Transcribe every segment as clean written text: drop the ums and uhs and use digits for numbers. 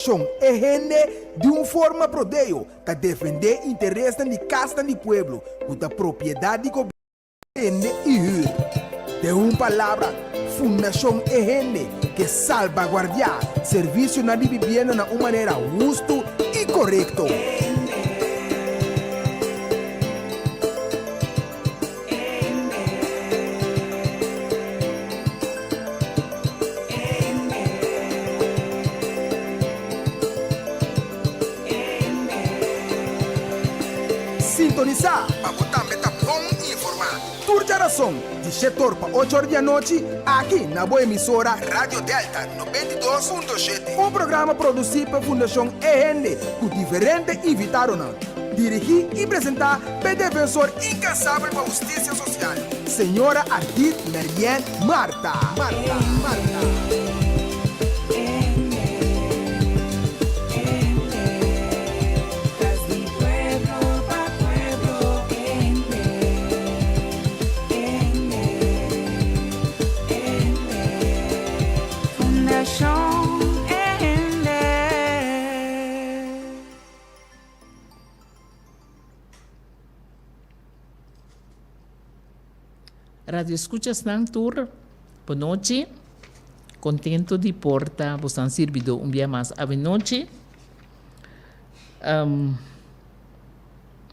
Shon, e hende di un forma prodeo ta defendé interesnan di kasnan di pueblo ku ta propiedat di gobièrnu hende i hür. Den un palabra, Fundashon E Hende ke salbaguardiá servisionan di bibienda na un manera hustu i korekto. Sintonisá pa bo tambe ta bon informá. Tur djarason di shetor pa ocho or di anochi aki na bo emisora Radio Delta 92.7. Un programa produsí pa Fundashon E Hende ku diferente invitadonan. Dirigí i presentá p'e defensor inkansabel pa hustisia sosial, señora Ardit Merien Martha. Martha. Martha. Radio escuchasnan tur, bonochi. Contento di por ta bosan sirbidó un bia mas avenochi. Um,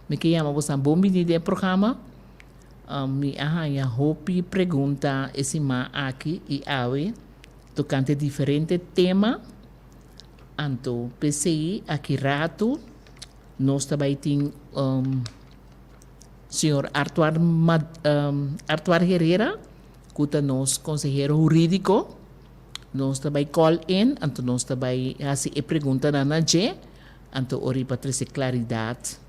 mi ke yama bosan bon bini den e programa. Um, mi a haña hopi pregunta e siman aki i awe tocante diferente tema. Anto p'esei aki ratu nos ta bai tin señor Artuar Artuar Herrera ku ta nos konsehero hurídiko. Nos ta bai call in anto nos ta bai hasi e preguntanan na dje anto ora pa trese klaridat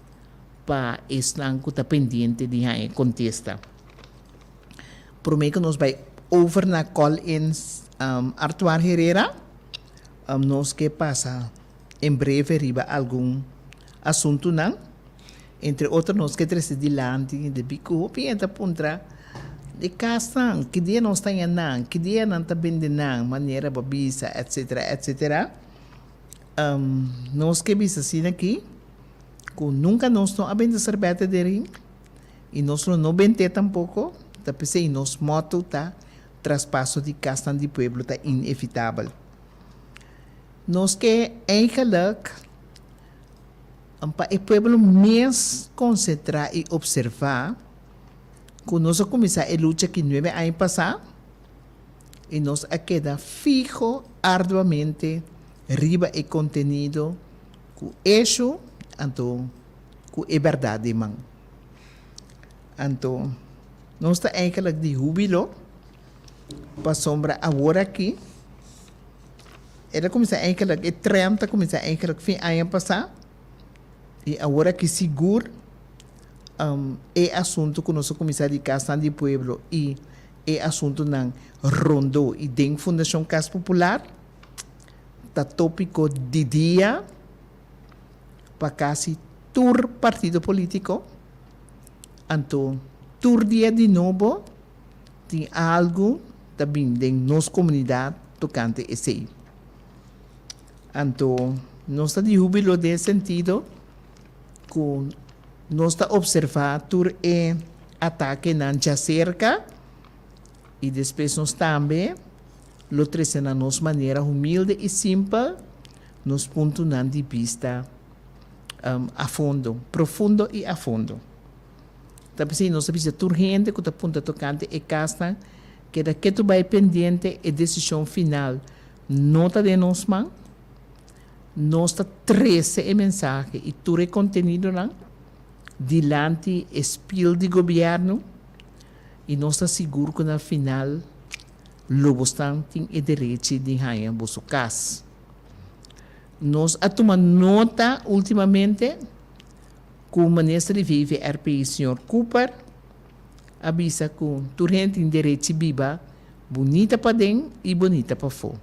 pa esnan ku ta pendiente di haña e kontesta. Promé ku nos bai over na call in Artuar Herrera. Nos ke pasa en breve riba algun asuntunan. Entre otro nos ke trese dilanti debí ku hopi hende ta puntra di kasnan, ki dia nos ta haña nan, ki dia nan ta bende nan, manera bo bisa, etsetera, etsetera. Nos ke bisa asina aki ku nunka nos no a bende serbete derin i nos lo no bent'é tampoko, ta p'esei nos mòto ta Traspaso di kasnan di pueblo ta inevitabel. Nos ke eigenlijk pa e pueblo mes konsentrá i opservá ku nos a kuminsá e lucha aki nuebe aña pasá i nos a keda fiho arduamente riba e kontenido ku esho anto ku e bèrdat den man. Anto nos ta eigenlijk di hubilo pasobra awor aki e ta kuminsá eigenlijk e trend ta kuminsá eigenlijk fin aña pasá i awor aki sigur e asuntu ku nos a kuminsá di Kasnan di Pueblo i e asuntunan rondó i den Fundashon Kas Popular ta tópiko di dia pa kasi tur partido polítiko. Anto tur dia di nobo tin algu ta bin den nos komunidat tokante esei. Anto nos ta di hubilo den e sentido ku nos ta opservá tur e atakenan djaserka i despues nos tambe lo trese na nos manera humilde i simpel nos puntonan di bista. a fondo, profundo i a fondo. Ta p'esei nos ta bisa tur hende ku ta puntra tokante e kasnan, keda ketu bai pendiente, e desishon final no ta den nos man. Nos ta trese e mensahe i tur e kontenidonan dilanti e spiel di gobièrnu i nos ta sigur ku na final lo bosnan tin e derechi di haña boso kas. Nos a tuma nota ultimamente cu Minister di VVRP señor Cooper a bisa cu tur hende tin derechi biba bunita paden y bunita pafo.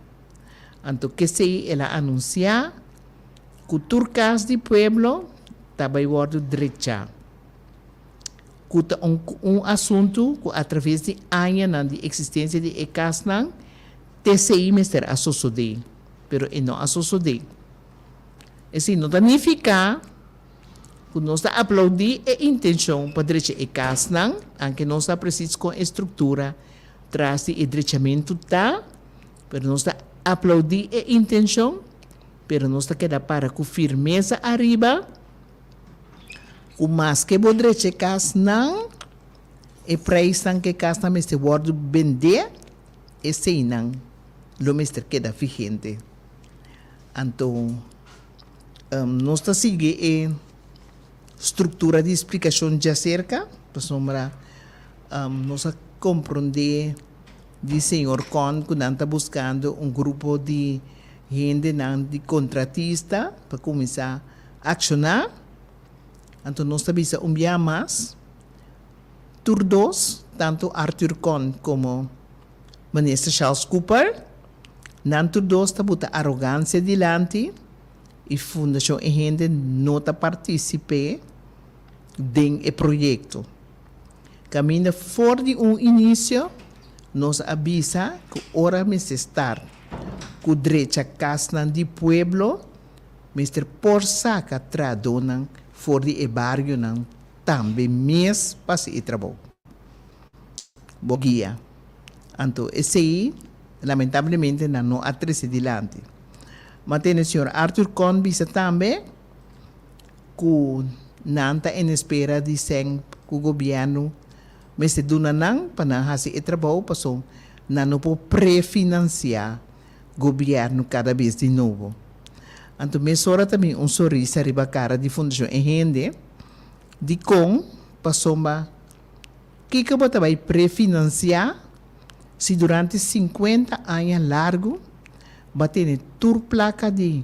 Anto kesey el a anuncia cu tur cas di pueblo ta bay wordo drecha. Cu ta un un asunto cu a traves di añanan di existencia di e casnan TCI mester a sosode, pero e no a sosode. Esei no ta nifiká ku nos ta aplaudí e intenshon pa drecha e kasnan, anke nos sa presis kon e struktura tras di e drechamentu ta, pero nos ta aplaudí e intenshon, pero nos ta keda para ku firmesa ariba ku maske bo drecha e kasnan, e preisnan ku e kasnan mester wòrdu bendé, eseinan lo mester keda vigente. Anto nos ta sigui e struktura di splikashon djaserka pasobra nos a komprondé di señor Con ku nan ta buskando un grupo di hendenan di kontratista pa kuminsá akshoná. Anto nos ta bisa un bia mas tur dos, tantu Arthur Con komo Minister Charles Cooper, nan tur dos ta buta arogansia dilanti i Fundashon E Hende no ta partisip'é den e proyekto. Kaminda for di un inisio nos a bisa ku ora mester start ku drecha kasnan di pueblo mester por saka trahadónan for di e barionan tambe mes pa hasi e trabou. Bo guia. Anto esei lamentablemente nan no a trese dilanti. Ma tene señor Arthur Con bisa tambe ku nan ta en espera di sèn ku gobièrnu mester duna nan pa nan hasi e trabou paso nan no por prefinansiá gobièrnu kada bes di nobo. Anto mesora ta bin un sonrisa riba kara di Fundashon E Hende dikon pasobra Kiko bo ta bai prefinansiá si durante sinkuenta aña largu bo a tene tur plaka di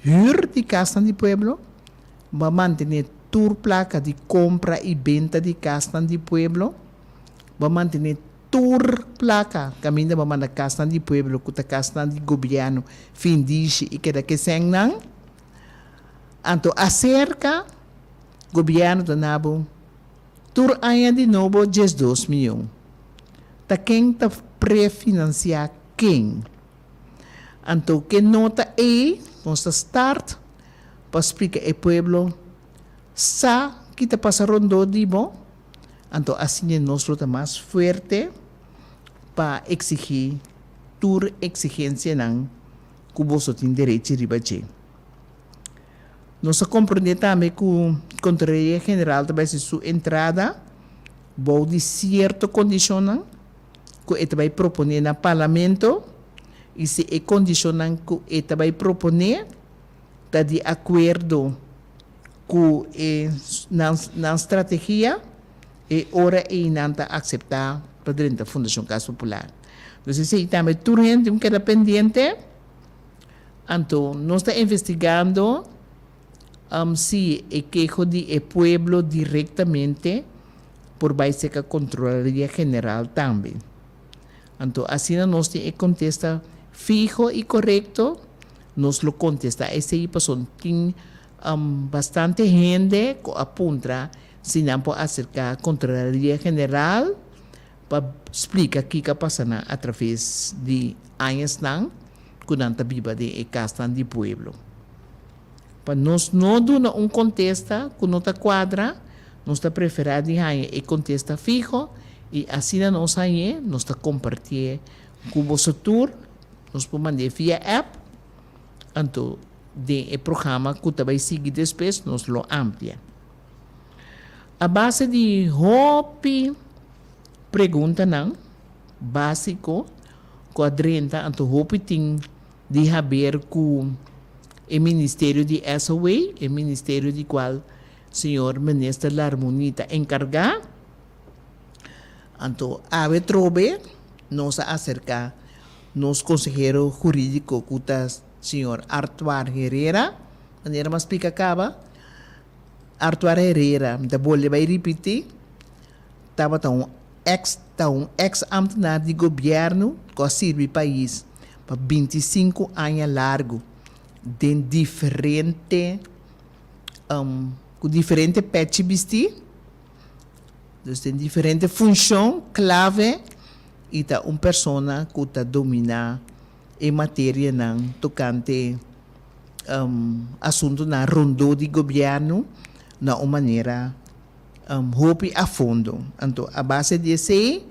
hür di kasnan di pueblo, bo a mantené tur plaka di kompra i benta di kasnan di pueblo, bo a mantené tur plaka kaminda bo a manda kasnan di pueblo ku ta kasnan di gobièrnu findishi i keda kesènnan? Anto aserka gobièrnu ta na bo. Tur aña di nobo 12 miyon. Ta ken ta prefinansiá ken? Anto ke nota ei nos ta start pa splika e pueblo sa ki ta pasa rondó di bo, anto asina nos lo ta mas fuerte pa eksigí tur eksigensianan ku boso tin derechi riba dje. Nos a komprendé tambe ku Kontraloria General ta bai hasi su entrada bou di sierto kondishonnan ku e ta bai proponé na Parlamento i si e kondishonnan ku e ta bai proponé ta di akuerdo ku e nan nan strategia e ora ei nan ta akseptá pa drenta Fundashon Kas Popular. Entonces esei tambe tur hende tin ku keda pendiente. Anto nos ta investigando si e keho di e pueblo directamente por bay cerca Contraloria General tambe. Anto asina nos tin e contesta fiho y corecto, nos lo contesta esey pasobra tin bastante hende cu a puntra si nan por acerca Contraloria General pa splika kiko a pasa nan atraves di añasnan ku nan ta biba den e kasnan di pueblo. Pa nos no duna un kontesta ku no ta kuadra, nos ta preferá di haña e kontesta fiho i asina nos hañ'é, nos ta kompartié ku boso tur. Nos por mand'é via app, anto den e programa ku ta bai sigui despues nos lo amplia. A base di hopi preguntanan básiko ku a drenta anto hopi tin di haber ku e ministerio di SOA, e ministerio di kual señor Minister Larmonie ta enkargá. Anto awe trobe nos a aserká nos konsehero hurídiko ku ta señor Artoir Herrera, manera mi a splika kaba. Artuar Herrera, mi ta bolbe bai ripití, tabata un ex ta un ex ambtenaar di gobièrnu ku a sirbi pais pa 25 aña largu den diferente ku diferente pèchi bistí, dus den diferente funshon klave i ta un persona ku ta dominá e materianan tokante. asuntunan rondó di gobièrnu na un manera hopi a fondo. Anto a base di esei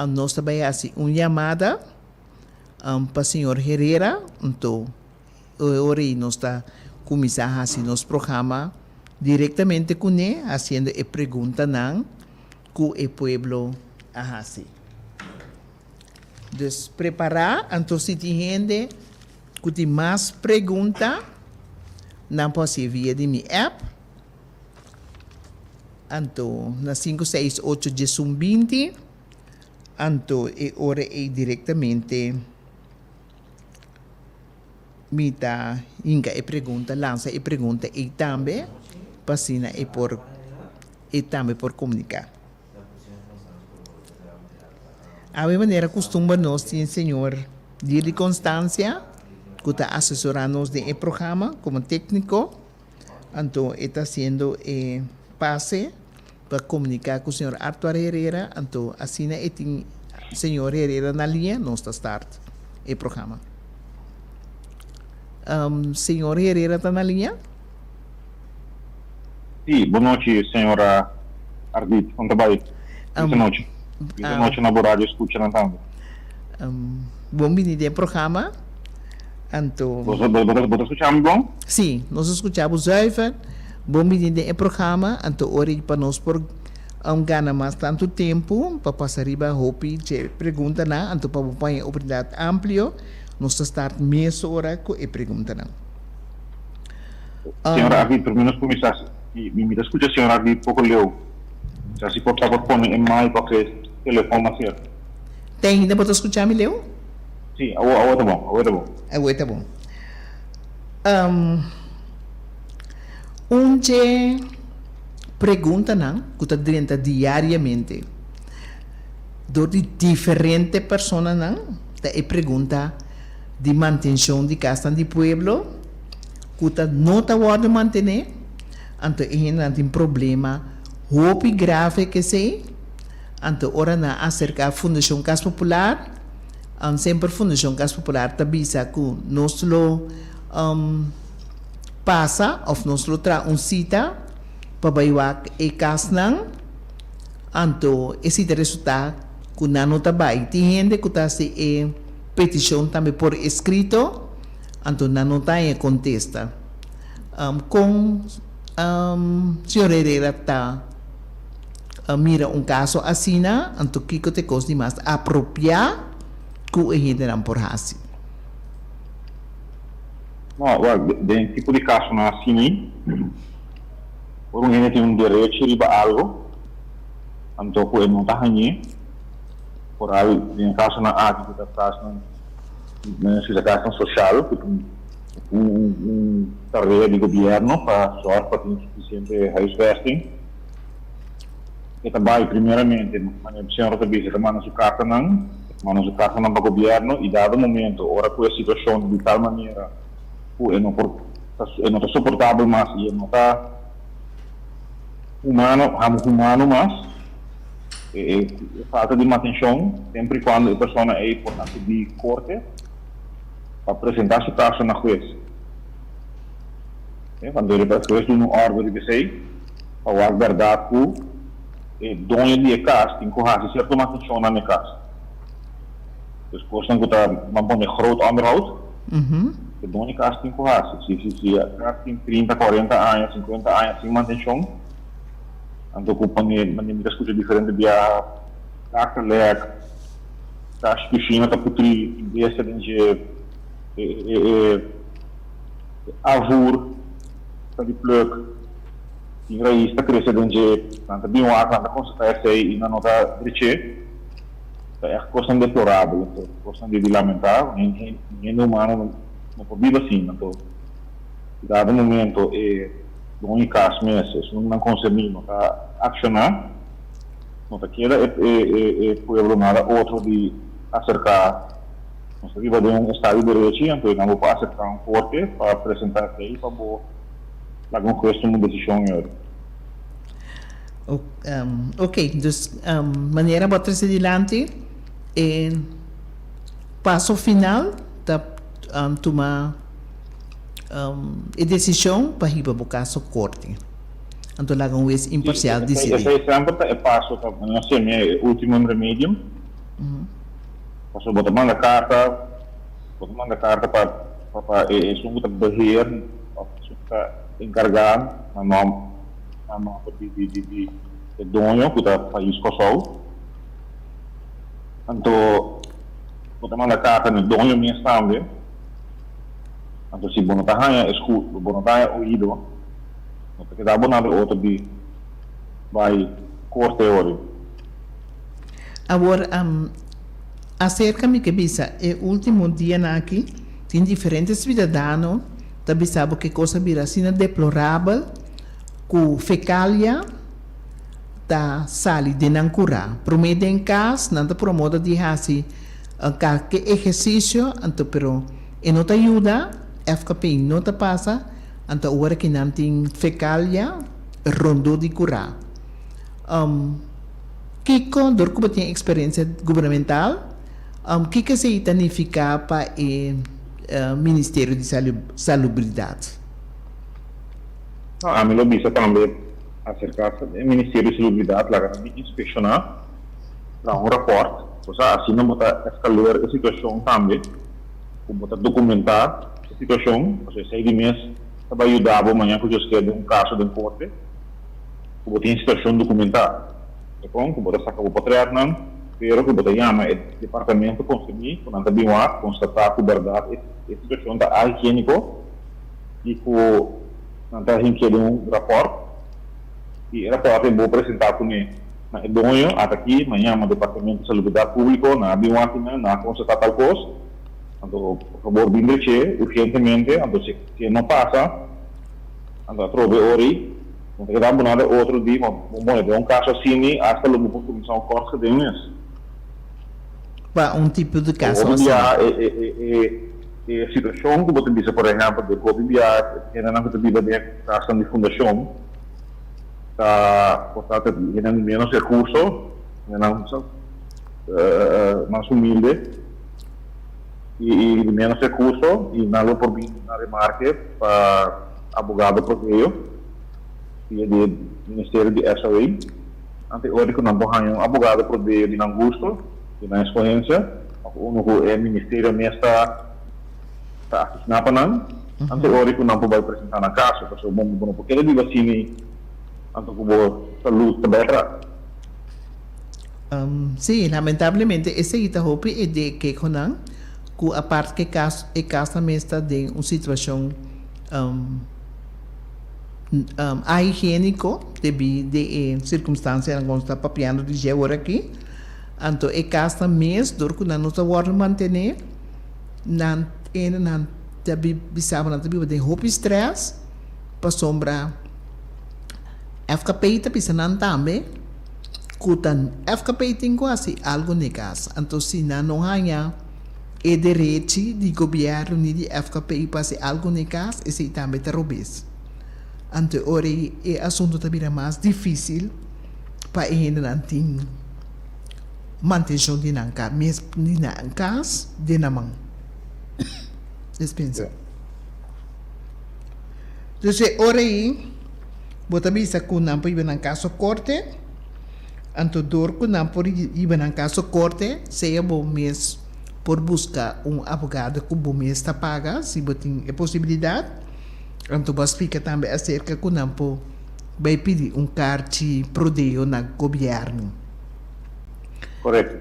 nos ta bai hasi un yamada pa señor Herrera, anto e ora ei nos ta kuminsá hasi nos programa direktamente kuné hasiendo e preguntanan ku e pueblo a hasi. Dus prepará, anto si tin hende ku tin mas pregunta nan por hasié via di mi app, anto na sinku seis ocho diesun binti, anto e ora ei direktamente mi ta hinka e pregunta, lansa e pregunta ei tambe pa asina e por e tambe por komuniká. Awe manera kustumber nos tin señor Dirly Constancia ku ta asesorá nos den e programa komo tékniko. Anto e ta hasiendo e pase pa komuniká ku señor Arthur Herrera. Anto asina e tin señor Herrera na liña nos ta start e programa. Señor Herrera ta na liña? Sí, bon nochi señora Ardit, con ta bay? Bisa nochi. Bisa nochi na bo radio scuchanan tambe. Bon bini den programa. Anto. Bo bo ta scucha mi bon? Sí, nos ta scucha bo zuiver. Bon bini den e programa. Anto ora y pa nos por gana mas tanto tempo pa pasa riba hopi dje preguntanan, anto pa bo paña oportunidad amplio, nos ta start mesora cu e preguntanan. Señor Ardi, prome nos cuminsa, mi mi ta scucha señor Ardi poco leu. Sa si por ta por pone e mic of e telefon mas cerca. Te ainda bo ta scucha mi leu? Si, awo awo ta bon, awo ta bon. Awo ta bon. Un dje preguntanan cu ta drenta diariamente dor di diferente personanan ta e pregunta di mantencion di casnan di pueblo cu ta no ta wordo mantene, anto e hendenan tin problema hopi grave kesey, anto ora nan acerca Fundacion Cas Popular, semper Fundacion Cas Popular ta bisa cu nos lo pasa of nos lo traha un cita pa bay wak e casnan, anto e cita resulta cu nan no ta bay, tin hende cu ta haci e peticion tambe por escrito, anto nan no ta haña kontesta. Kon señor Herrera ta mira un kaso asina? Anto kiko ta e kos di mas apropiá ku e hendenan por hasi? No, wak, den tipo di kasonan asina, ora un hende tin un derecho riba algo, anto ku e no ta hañ'é, Foral den e kasonan aki ku ta kasnan si ta kasnan soshal ku ta un tarea di gobièrnu pa sòrg pa tin sufisiente huisvesting. E ta bai primeramente manera señor ta bisa e ta manda su kartanan, e ta manda su kartanan pa gobièrnu i dado momento ora ku e situashon ta di tal manera ku e no por e no ta soportabel mas i e no ta humano humano mas. E falta di mantencion semper y cuando e persona ey por acudi corte pa presenta su caso na huez. Cuando e huez duna un ordo riba esey pa wak berdad cu e doño di e cas tin cu haci cierto mantencionnan na e cas. Dus cosnan cu ta ban pone groot onderhoud e doño di cas tin cu haci. Si e cas tin trinta, cuarenta aña, cincuenta aña sin mantencion. Anto ku pone manera mi ta skucha diferente biaha dak ta lek, kashi kushina ta putrí, tin bestia den dje, e e e afvoer ta di pluk, tin rais ta krese den dje, nan ta bin wak, nan ta konstatá esei i nan no ta drech'é. Ta ègt kosnan deplorabel, anto kosnan di di lamentá. Hende humano no por biba asina, anto dado momento e. Doño kas mes, esunnan konserní no ta akshoná, no ta keda e pueblo nada otro di aserká. Nos ta biba den un estado di derechi, anto nan bo por aserká un korte pa presentá esei pa bo laga un hues tuma un desishon e ora. Oké, dus manera bo a trese dilanti e paso final ta tuma. e desishon pa hiba bo kaso korte. Anto laga un wes Sí, imparsial esei, disidí. esei semper ta e paso, ta no semi e ultimum remedium. Pasobra bo ta manda karta, bo ta manda karta pa pa pa e esun ku ta beheer òf esun ku ta enkargá na nòm na nòmber di di di di e doño ku ta Pais Kòrsou. Anto bo ta manda karta na e doño mes tambe. Anto si bo no ta haña esku bo no ta haña oido, no ta keda bo nada otro di bai korte ori. Awor, aserka mi ke bisa e ultimo dianan aki tin diferente suidadano ta bisa bo ke kos a bira asina deplorabel ku fekalia ta sali den nan kurá. Promé den kas nan ta promoda di hasi kalke ehersisio anto pero e no ta yuda, FKP no ta pasa, anto awor aki nan tin fekalia rondó di kurá. Kiko, dor ku bo tin eksperensia gubernamental, kiko esei ta nifiká pa e Ministerio di Salubridat? No, ami lo bisa tambe aserká e Ministerio di Salubridat laga nan bin inspekshoná, traha un rapòrt, osea asina bo ta eskaler e situashon tambe, ku bo ta dokumentá e situashon, pasobra esei di mes ta bai yuda bo mañana ku Dios kere den un kaso den korte. Ku bo tin situashon dokumentá. Dikon ku bo ta saka bo potrètnan, pero ku bo ta yama e departamento konserní ku nan ta bin wak konstatá ku bèrdat e situashon ta ahigiéniko i ku nan ta hinkié den un rapòrt i e rapòrt ei bo presentá kuné na e doño. Ata aki nan yama Departamento Salubridat Públiko, nan a bin wak i nan a konstatá tal kos, anto por fabor bin drech'é urgentemente, anto si e no pasa anto atrobe ora ei. No ta keda bo nada otro di ma bo mone den un kaso asini asta lo bo por kuminsá un kort geding mes. Pa un tipo di kaso Hopi asina. biaha e e e e situashon ku bo ta bisa por ehèmpel den hopi biaha hendenan ku ta biba den kasnan di fundashon ta por ta hendenan di ménos rekurso, hendenan mas humilde i di ménos rekurso i nan lo por bin na remarke pa abogado proveo. Via di e Ministerio di SOA, ante ora di ku nan por haña un abogado proveo di nan gusto, di nan eskohensia, òf unu ku e ministerio mes ta ta asigná pa nan, ante ora di ku nan por bai presentá nan kaso. Pasobra bo bo no por keda biba asina anto ku bo salud ta bai atras. Sí, lamentablemente esei ta hopi e de kehonan ku apart ku e kas e kasnan mes ta den un situashon ahigiéniko debí di e sirkumstansianan ku nos ta papiando di dje awor aki. Anto e kasnan mes dor ku nan no ta wòrdu mantené nan ene nan ta bisa bo nan ta biba den hopi strès pasobra FKP ta bisa nan tambe. Ku ta FKP tin ku hasi algu n'e kas. Anto si nan no haña e derechi di gobièrnu ni di FKP pa hasi algu n'e kas, esei tambe ta robes. Anto e ora ei e asuntu ta bira mas difísil pa e hendenan tin mantenshon di nan kas, mes di nan kas den nan man. Despensa. Dus e ora ei. Bo ta bisa ku nan por hiba nan kaso korte, anto dor ku nan por hiba nan kaso korte, sea bo mes por buska un abogado ku bo mes ta paga, si bo tin e posibilidat. Anto bo a splika tambe aserka ku nan por bai pidi un karchi prodeo na gobièrnu. Korekto.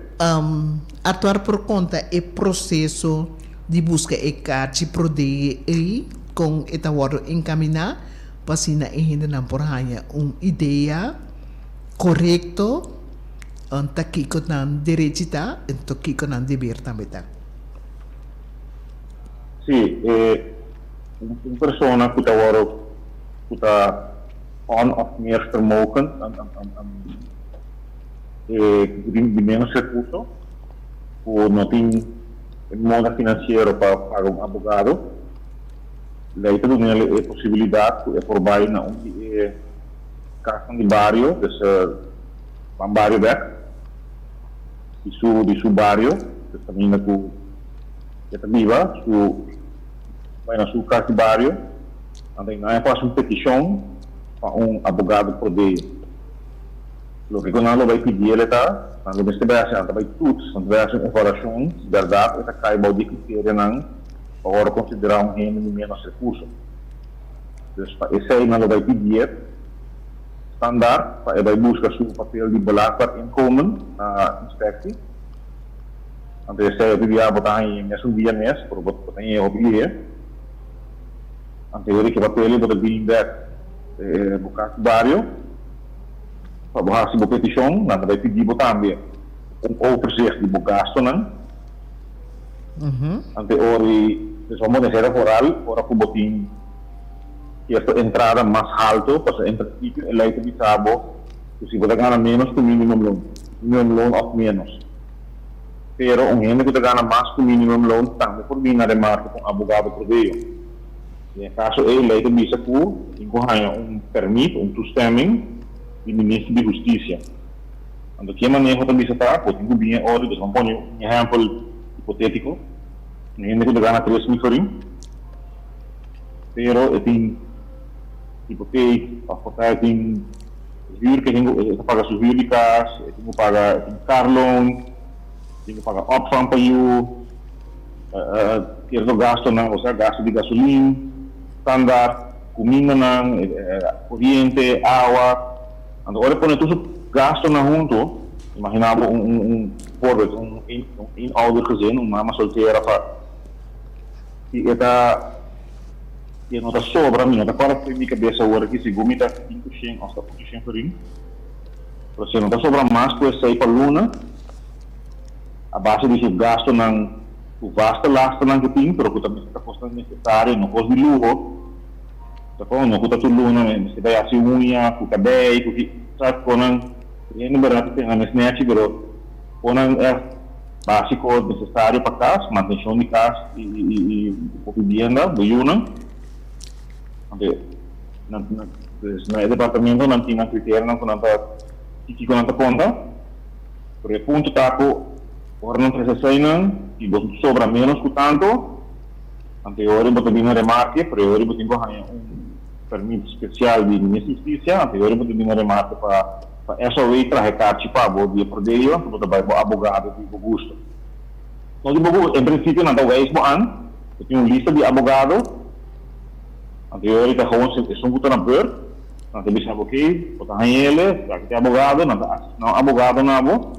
Actuar por konta e proseso di buska e karchi prodeo ei, kon e ta wòrdu enkaminá? Pa asina e hendenan por haña un idea korekto ta kiko nan derechi ta en to kiko nan deber tambe ta. Sí, e un persona ku ta wòrdu ku ta on òf meer vermogend e ku tin di ménos rekurso ku no tin e moda finansiero pa paga un abogado. Lei ta duna el e posibilidat ku e por bai na un di e kasnan di bario, dus ban bario bek di su di su bario, dus kaminda ku e ta biba, su. Bai na su kas di bario, anto nan a hasi un petishon pa un abogado pro deo. Loke ku nan lo bai pidi el e ta, nan lo mester bai hasi, nan ta bai toets, nan ta bai hasi un evaluashon si bèrdat e ta kai bou di e kriterianan pa wòrdu konsiderá un hende di ménos rekurso. Dus pa esei nan lo bai pidié standaard pa e bai buska su papel di belastbaar inkomen na inspektie. Anto esei hopi bia bo ta haña e mesun dia mes, pero bo ta haña e hopi lihé. Anto e ora ki papel ei bo ta bini bek bo kas di bario pa bo hasi bo petishon, nan ta bai pidi bo tambe un overzicht di bo gastonan. Anto e ora ei, dus bo mester vooral ora ku bo tin sierto entrada mas halto, pasobra en prinsipio e lei ta bisa bo ku si bo ta gana ménos ku minimumloon, minimumloon òf ménos. Pero un hende ku ta gana mas ku minimumloon tambe por bini na remarke ku un abogado proveo. Den e kaso ei lei ta bisa ku tin ku haña un pèrmit, un toestemming, di Minister di Hustisia. Anto ki e maneho ta bisa ta ku tin ku bini e ora, dus ban pone un ehèmpel hipotétiko, un hende ku ta gana 3000 florin, pero e tin hipoteek òf por ta e tin Huur ke tin ku e ta paga su huur di kas, e tin ku paga e tin car loan, e tin ku paga opvang pa yu, sierto gastonan, osea gasto di gasolin, standaard, kumindanan, koriente, awa. Anto ora e pone tur su gastonan hunto, imagina bo un un un voorbeeld, un un eenoudergezin, un mama soltera pa si e ta. E no ta sobra, mi no ta kòrda for mi kabes awor aki segun mi ta 500 òf ta 800 florin, pero si e no ta sobra mas ku esei pa luna, a base di su gastunan, su vaste lasternan ku tin, pero ku ta mester ta kosnan nesesario, no kos di luho, ta kon no ku ta tur luna mester bai hasi uña, ku kabei, ku ki, sa konan ku hende bèrdat ta tene nan mes nèchi, pero konan ègt. Básiko nesesario pa kas, mantenshon di kas i bo bibienda, bo yunan. Anto nan pues na e departamento nan tin nan kriterionan ku nan ta ki kiko nan ta konta. Pero e punto ta ku ora nan trese eseinan i bo sobra ménos ku tantu, anto e ora bo ta bini remarke, pero e ora bo tin ku haña un pèrmit spesial di Minister di Hustisia, anto e ora bo ta bini remarke pa. Pa SOE traha e karchi pa bo di e prodeo, anto bo ta bai bo abogado di bo gusto. No di bo gusto, en prinsipio nan ta wijs bo an, bo tin un lista di abogado, anto e ora ta gewoon esun ku ta na beurt, nan ta bisa bo oke, bo ta hañ'ele, esaki ta e abogado, nan ta asigná un abogado na bo,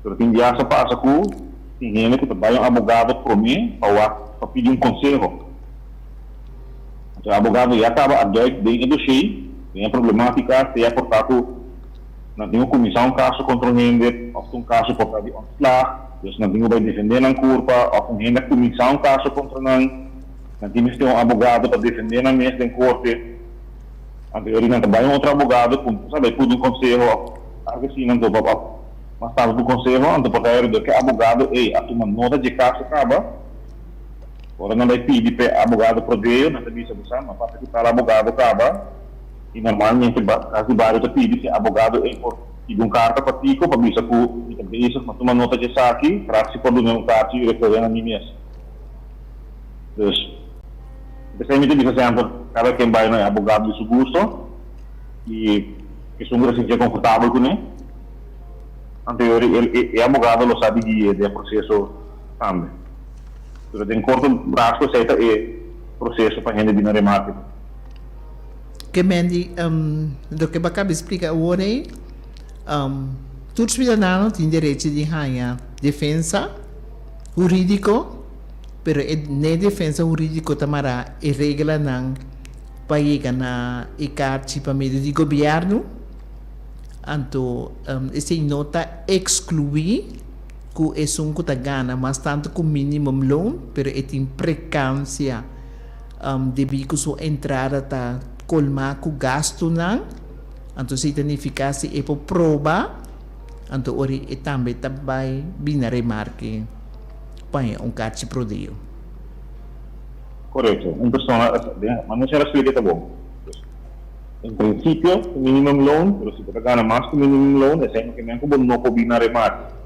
pero tin biaha sa pasa ku tin hende ku ta bai un abogado promé pa wak pa pidi un konseho. Anto e abogado ya kaba a duik den e doshé, den e problematika, sea por ta ku nan tin ku kuminsá un kaso kontra un hende òf ta un kaso por ta di ontslag, dus nan tin ku bai defendé nan kurpa, òf un hende a kuminsá un kaso kontra nan, nan tin mester un abogado pa defendé nan mes den korte. Anto e ora nan ta bai un otro abogado ku sa bai pudi un konseho òf algu asina, anto pa mas tantu ku konseho, anto por ta e ora dor ku e abogado ei a tuma nota dje kaso kaba. Ora nan bai pidi p'e abogado prodeo, nan ta bisa bo sa, m'a papia ku tal abogado kaba, i normalmente kas di bario ta pidi si e abogado ei por pidi un karta pa Tico pa bisa ku mi ta bezig, m'a tuma nota djesaki, graag si por dun'é un karchi i refer'é na mi mes. Dus, p'esei mi ta bisa semper, kada ken bai na e abogado di su gusto i esun ku ta sintié konfortabel kuné, anto e e abogado lo sa di gui'é den e proseso tambe. Pero den korto rasgo esei ta e proseso pa hende bini remarke. Ke men di loke bo a kaba di splika awor ei, tur siudadano tin derecho di haña defensa hurídiko, pero e ne defensa hurídiko ta mará e reglanan pa yega na e karchi pa medio di gobièrnu, anto esei no ta ekskluí. Ku esun ku ta gana mas tantu ku minimumloon, pero e tin prekansia debí ku su entrada ta kolmá ku gastunan, anto esei ta nifiká si e por proba, anto ora e tambe ta bai bini na remarke pa haña un karchi prodeo. Korekto. Un persona, manda un sera splika ta bon. En prinsipio, ku minimumloon, pero si bo ta gana mas ku minimumloon, esei no ke men ku bo no por bin na remarke.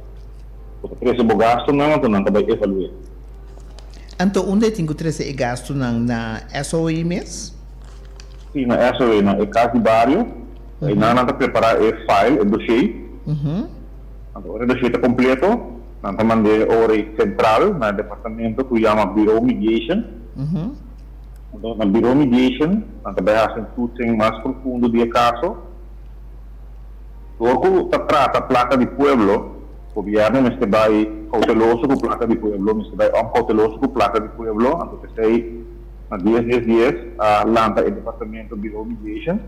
Bo ta trese bo gastunan, anto nan ta bai evalu'é. Anto unda e tin ku trese e gastunan na SOE mes? Si, na SOE, na e kas di bario. Einan nan ta prepará e file, e dossier. Anto ora e dossier ta kompleto, nan ta mand'é ora e sentral na e departamento ku yama Bureau Mediation. Anto na Bureau Mediation nan ta bai hasi un toetsing mas profundo di e kaso. Dor ku ta trata plaka di pueblo, gobièrnu mester bai kouteloso ku plaka di pueblo, mester bai om kouteloso ku plaka di pueblo. Anto p'esei na dies dies dies a lanta e departamento Bureau Mediation.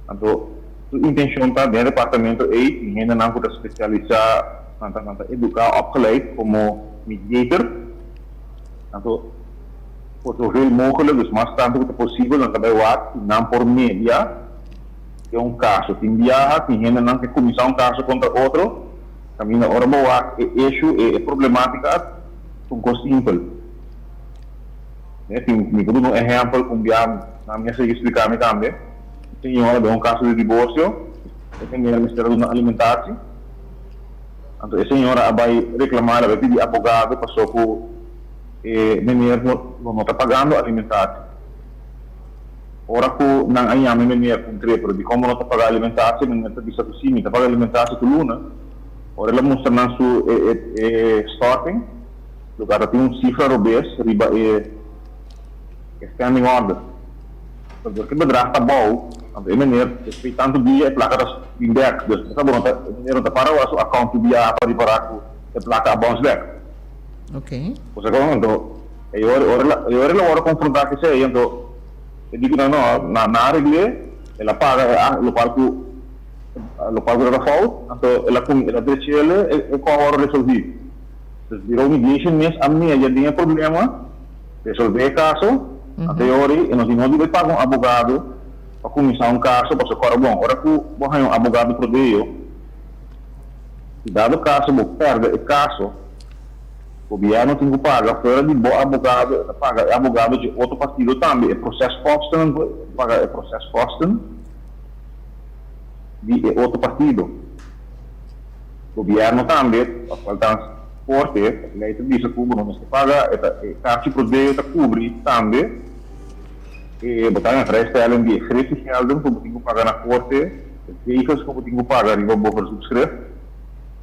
Anto su intenshon ta den e departamento ei tin hendenan ku ta spesialisá, nan ta nan ta eduká, opgeleid komo mediator. Anto por zoveel mogelijk, dus mas tantu ku ta posibel, nan ta bai wak si nan por media den un kaso. Tin biaha tin hendenan ke kuminsá un kaso kontra otro, kaminda ora bo wak e issue, e problemátika, ta un kos simpel. Tin, mi por duna un ehèmpel ku un biaha nan mi a sigui splika mi tambe. Un señora den un kaso di diborsio, e meneer mester a duna alimentatie. Anto e señora a bai reklamá, el a bai pidi abogado paso ku e meneer lo no ta pagando alimentatie. Ora ku nan a yama e meneer puntr'é, pero dikon bo no ta paga alimentatie? E meneer ta bisa ku si, mi ta paga alimentatie tur luna. Ora el a mustra nan su e storting, Lugar ta tin un sifra robes riba e standing order. Pero dor ku e bedrag ta bou, anto e meneer despues di tantu dia e plaka ta bin bek. Dus bo sa bo no ta, e meneer no ta para wak su account tur biaha pa ripará ku e plaka a bounce bek. Bo sa kon? Anto e ora e ora el a wòrdu konfrontá ku esei, anto e di ku nan no, nan a regl'é, el a paga e lokual ku lokual ku tabata fout, anto el a el a drech'el e kò a wòrdu resolví. Dus Bureau Mediation mes a media den e problema, resolve e caso, anto e ora ei e no tin nodi bai paga un abogado pa cuminsa un caso pasobra cora bon ora cu bo haña un abogado prodeo, si dado caso bo perde e caso, gobierno tin cu paga fuera di bo abogado e ta paga e abogado dje otro partido tambe e proceskosten, paga e proceskosten di e otro partido. Gobierno tambe, of althans corte, ley ta bisa cu bo no mester paga, e ta e carchi prodeo ta cubri tambe e bo ta haña vrijstelling di e griffigelden cu bo tin cu paga na corte, e zegels cu bo tin cu paga riba bo verzoekschrift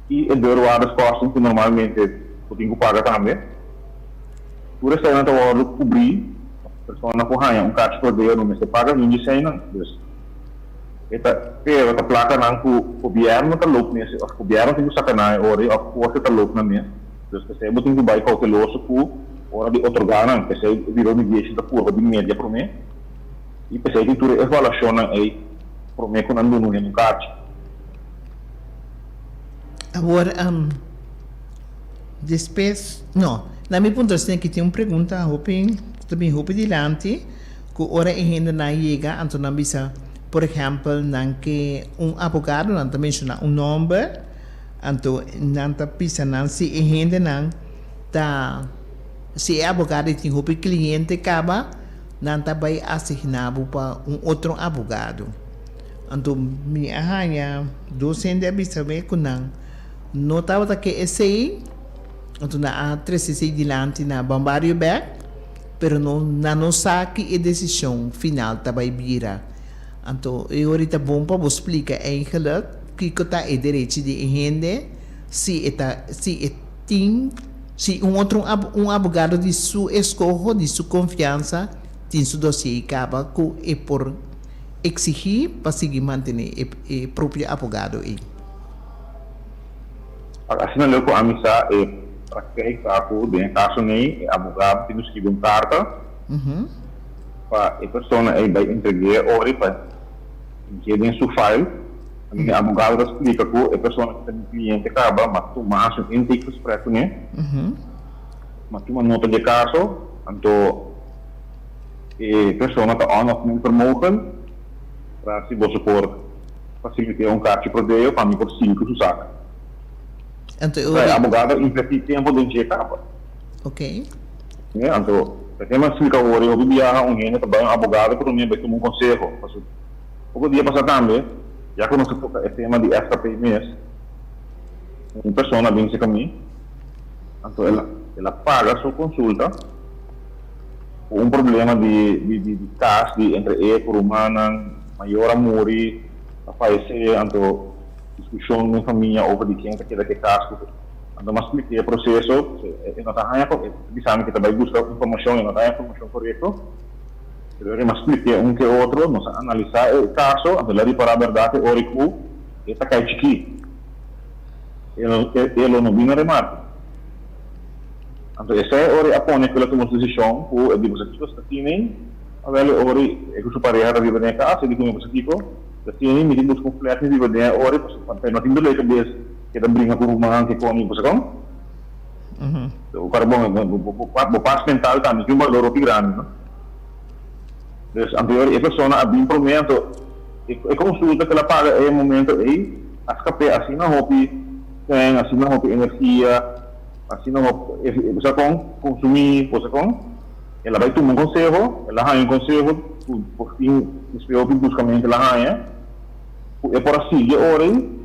y e deurwaarderskosten cu normalmente bo tin cu paga tambe. Tur eseinan ta wordo cubri, persona cu haña un carchi prodeo no mester paga niun di eseinan, dus. E ta pero ta plakanan ku gobièrnu ta loop mes òf gobièrnu tin ku saka nan e ora ei òf korte ta loop nan mes. Dus p'esei bo tin ku bai kouteloso ku ora di otorgá nan. P'esei e Bureau Mediation ta purba di media promé i p'esei tin tur e evaluashonnan ei promé ku nan duna un hende un karchi. Awor, despues, no, na mi punto asina ki tin un pregunta hopi ku ta bin hopi dilanti. Ku ora e hendenan yega, anto nan bisa, por ehèmpel, nan ke un abogado, nan ta menshoná un nòmber, anto nan ta bisa nan si e hendenan ta, si e abogado ei tin hopi kliente kaba, nan ta bai asigná bo pa un otro abogado. Anto mi a haña dos hende a bisa mi ku nan no tabata ke esei, anto nan a trese esei dilanti na Bambario bèk. Pero no nan no sa ki e desishon final ta bai bira. Anto e ora ta bon pa bo splika eigenlijk kiko ta e derechi di e hende si e ta si e tin si un otro un abogado di su eskoho di su konfiansa tin su dosier kaba ku e por eksigí pa sigui mantené e e propio abogado ei. Asina leu ku ami sa e praktijk ta ku den e kaso nei e abogado tin ku skibi un karta pa e persona ei bai entreg'é ori pa hink'é den su file. E abogado ta splika ku e persona ki ta mi kliente kaba m'a tuma hasi un intakegesprek kuné, m'a tuma nota di e kaso, anto e persona ta on of min vermogen, raad si boso por. Fasilité un karchi prodeo pa mi por sigui ku su sak. Anto e Osea, e abogado a invertí tempu den dje kaba. Ok. Ne, anto, p'esei mi a splika awor, e hopi biaha un hende ta bai un abogado ku promé bai tuma un konseho. Pasobra poko dia pasá tambe, ya ku nos a toka e tema di FKP mes, un persona a bin serka mi, anto el a el a paga su konsulta. Ku un problema di di di di kas di entre e ku rumannan mayor a muri, a fayesé, anto diskushon den famia over di ken ta keda ku e kas ku anto m'a splika e proseso, e no ta haña e ta bisa mi ku e ta bai buska informashon e no ta haña informashon korekto, pero ora m'a splik'é un ke otro nos a analisá e kaso anto el a ripará bèrdat e ora ku e ta kai chikí e lo no bini na remarke. Anto esei ora a pone ku el a tuma su desishon ku e di boso kiko sta tini, awel e ora e ku su pareha ta biba den e kas, e di ku mi boso kiko ta tini, mi tin buska un flat mi biba den e ora pasobra pa no tin dolor di kabes ke ta bringa ku ruman ke kon i boso kon. So kòrda bon bo pas mental tambe tin un balor hopi grandi no. Dus anto e ora e persona a bin promé anto e konsulta ku el a paga e momento ei a skap'é asina hopi sèn, asina hopi energia. Asina no, e sa kon konsumí bo sa kon? El a bai tuma un konseho, el a haña un konseho ku por fin despues hopi buskamentu el a haña, ku e por a sigui ora ei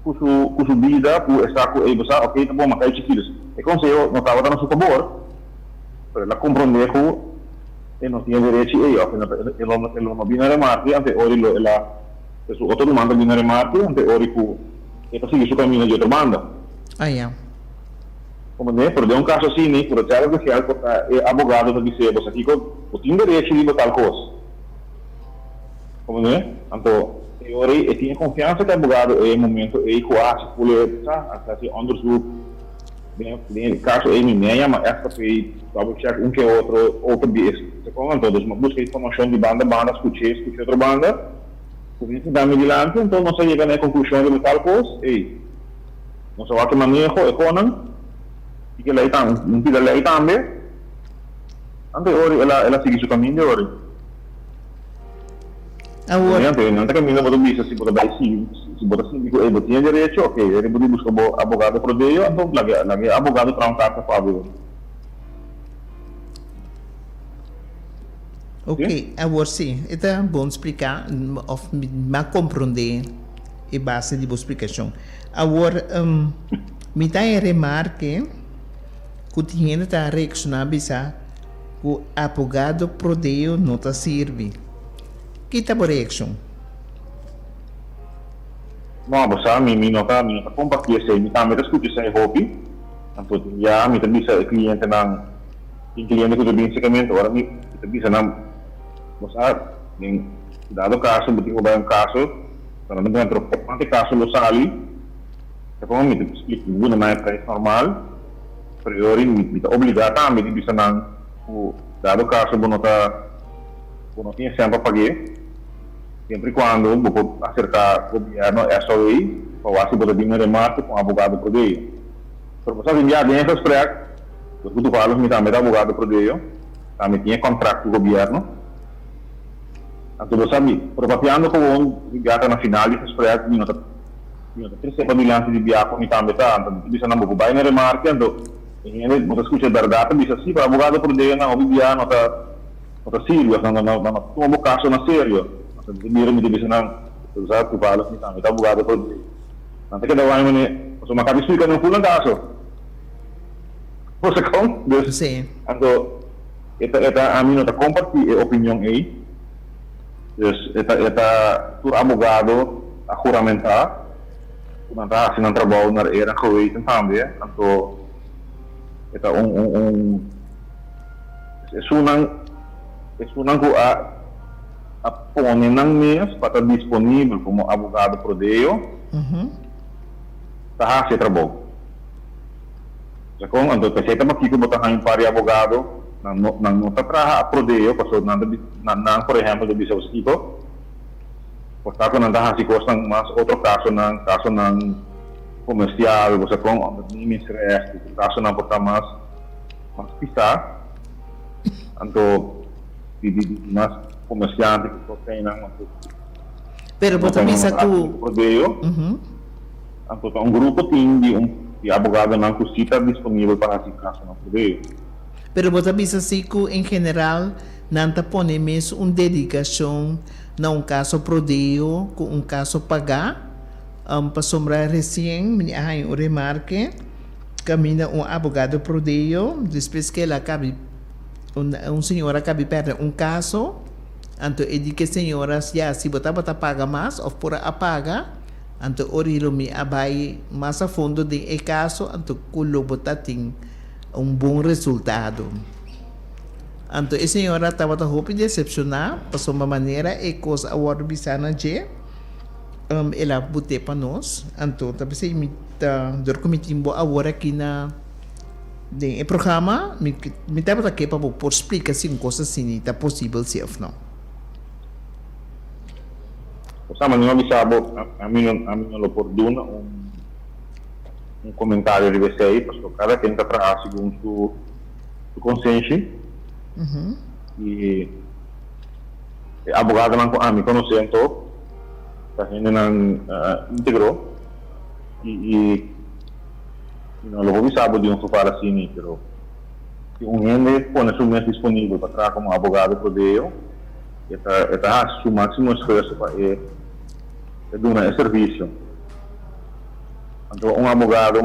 ku su ku su bida, ku e sa ku ey bo sa oke ta bon ma kai chikito. E konseho no tabata na su fabor, pero el a komprondé ku e no tin e derechi ei òf e lo e lo no bini na remarke ante ora lo el a su otro ruman ta bini na remarke ante ora ku e ta sigui su kaminda di otro banda. Ah ya. Comprende? Pero den un caso asina, por hetzelfde geld por ta e abogado ta bis'é, bo sa kico, bo tin derecho riba tal cos. Comprende? Anto, e ora ei e tin e confiansa cu e abogado ei e momento ei cu a haci full e, sa, a haci onderzoek. Den, den e caso ei mi mea yama SKP, double check un ke otro, over di e, sa con? Anto, dus mi a busca informacion di banda banda, scuch'é, scuch'é otro banda. Cu mi sinta mi dilanti, anto nos a yega na e conclusion riba tal cos, ey, nos a wak e maneho, e conan, y ke ley tam, un pida ley tambe, anto e ori el a, el a sigui su caminda e ori. Awor. Anto e nan ta caminda bo ta bisa si bo ta bay sigui, si bo ta sinti cu ey bo tin e derecho, ok, e ori bo di busca bo abogado prodeo, anto laga, laga e abogado traha un carta pa bo. Ok, awor sí, e ta bon spliká òf mi a komprondé e base di bo splikashon. Awor, mi ta e remarke ku tin hende ta reakshoná bisa ku abogado prodeo no ta sirbi. Ki ta bo reakshon? No, bo sa, mi mi no ta mi no ta kompartí esei. Mi tambe ta skucha esei hopi. Anto tin ya mi ta bisa e klientenan. Tin cliente cu ta bin secamente ora mi ta bisa nan, Bo sa, den dado caso bo tin cu bay un caso, pero nan ta puntra pero cuanto e caso lo sali? Ta como mi ta splica mi duna nan e prijs normal, pero e ora mi ta obliga tambe di bisa nan cu dado caso bo no ta bo no tin e cen pa pague, siempre y cuando bo por acerca gobierno, SOA, pa wak si bo ta bin na remarke cu un abogado prodeo. Pero bo sa tin bia den e gesprek, Los ku toevallig mi tambe ta abogado prodeo, tambe tin e contract ku gobierno. Anto bo sa mi, pero papiando gewoon di bia ta na final di gesprek, mi no ta mi no ta trese padilanti di bia ku mi tambe ta, anto mi ta bisa nan bo por bai na remarke, anto e hende bo ta skucha e bèrdat ta bisa si, pero abogado prodeo nan hopi bia no ta no ta sirbi òf nan no nan no ta tuma bo kaso na serio. Anto mi ta bira mi ta bisa nan, bo sa toevallig mi tambe ta abogado prodeo. Nan ta keda wak mi manera, pasobra mi a kaba di splika nan full nan kaso. Bo sa kon? Dus, Sí. anto, e ta, e ta, ami no ta kompartí e opinion ei. Dus, e ta, e ta, tur abogado a huramentá ku nan ta hasi nan trabou naar eer en geweten tambe. Anto, e ta un, un, un, esunnan, esunnan ku a, a pone nan mes pa ta disponibel komo abogado prodeo, ta hasi e trabou. Djakon? Anto p'esei ta pakiko bo ta haña un par di abogado, nan no nan no ta traha a prodeo pasobra nan ta bi nan nan por ehèmpel ta bisa bo kiko, por ta ku nan ta hasi kosnan mas otro kasonan, kasonan komersial, bo sa kon, ondernemingsrecht, kasonan por ta mas mas pisá, anto di di di mas komersiante ku kosnan anto Pero bo ta bisa ku. Prodeo. Anto ta un grupo tin di un di abogadonan ku si ta disponibel pa hasi kasonan prodeo. Pero bo ta bisa si ku en general nan ta pone mes un dedikashon na un kaso prodeo ku un kaso pagá? Pasobra resien mi a haña un remarke kaminda un abogado prodeo despues ku el a kabi. Un señora kabi pèrdè un kaso, anto e di ku e señora, ya, si bo tabata paga mas òf por a paga, anto ora lo mi a bai mas a fondo den e kaso, anto ku lo bo ta tin un bon resultado. Anto e señora tabata hopi desepshoná pasobra manera e kos a wòrdu bisá na dje, el a but'é pa nos. Anto ta p'esei mi ta, dor ku mi tin bo awor aki na. Den e programa mi mi tabata ke pa bo por splika si un kos asini ta posibel si of no. Osea manera mi bisa bo ami no ami no lo por duna un un komentario riba esei pasobra kada ken ta traha segun su su konsenshi i e abogadonan ku ami konosé anto ta hendenan integro i i Mi no lo por bisa bo di un geval asini, pero si un hende pone su mes disponibel pa traha komo abogado pro deo, e ta e ta hasi su máksimo esfuerso pa e e duna e servisio. Anto un abogado,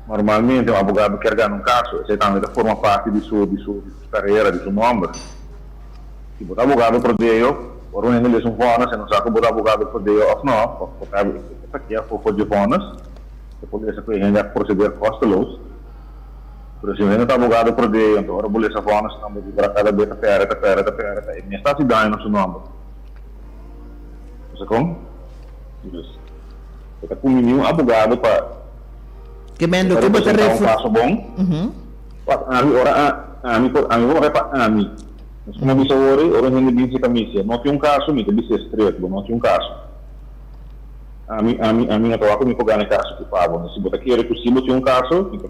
normalmente un abogado kier gana un kaso, esei tambe ta forma parti di su di su di su karera, di su nòmber. Si bo ta abogado pro deo, ora un hende lesa un vònes e no sa ku bo ta abogado pro deo òf no, òf bo ta Esaki a for dje vònes, e por lesa ku e hende a proseder kosteloos. Pero si un hende ta abogado pro deo, anto ora bo lesa vònes nan bo vibra kada be ta pèrdè, ta pèrdè, ta pèrdè, ta e mes ta hasi daño na su nòmber. Bo sa kon? Dus, e ta kumbiní un abogado pa Ke men e loke bo ta representá un refer. kaso bon. Wak, ami ora a ami por ami por pa ami. Nos kuma bisa awor, ora un hende bin serka mi, si e no tin un kaso, mi ta bis'é stret, bo no tin un kaso. Ami, ami, ami no ta wak ku mi por gana e kaso ku pa bo. Si bo ta kere ku si bo tin un kaso, mi ta,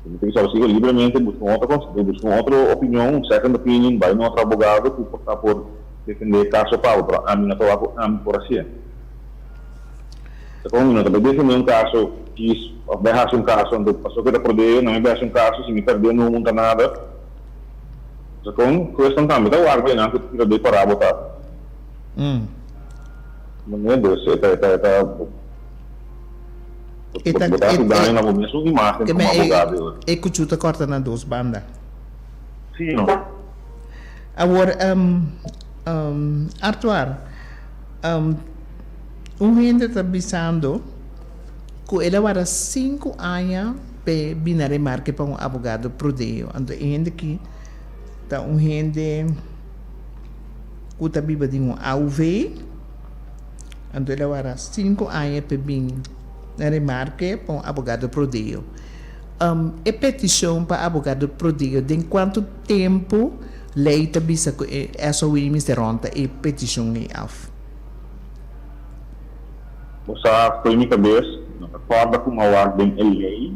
mi ta bisa bo siga libremente buska un otro konseho, buska un otro opinion, un second opinion, bai na otro abogado ku por ta por defende e kaso pa bo, pero ami no ta wak ku ami por hasié. Ta kon mi no ta bai defende un kaso djis òf bai hasi un kaso, anto pasobra ku e ta prodeo, no mi bai hasi un kaso, si mi pèrdé no munta nada. Ta kon huesnan tambe ta wak pa nan ku ta tira dei pará bo ta. Manera dus e ta e ta e ta E ta bo ta hasi e daño na bo mesun imagen e komo abogado e ora. E kuchu ta kòrta na dos banda. Sí no. Awor Artoir, un hende ta bisando ku el a warda sinku aña p'e bini a remarke pa un abogado prodeo. Anto e hende aki ta un hende. Ku ta biba den un AUV, anto el a wara sinku aña p'e bin na remarke pa un abogado prodeo. E petishon pa abogado prodeo den kuantu tempu lei ta bisa ku e SOE mester rònta e petishon ei af? Bo sa fo'i mi kabes, no ta kòrda ku mi a wak den e lei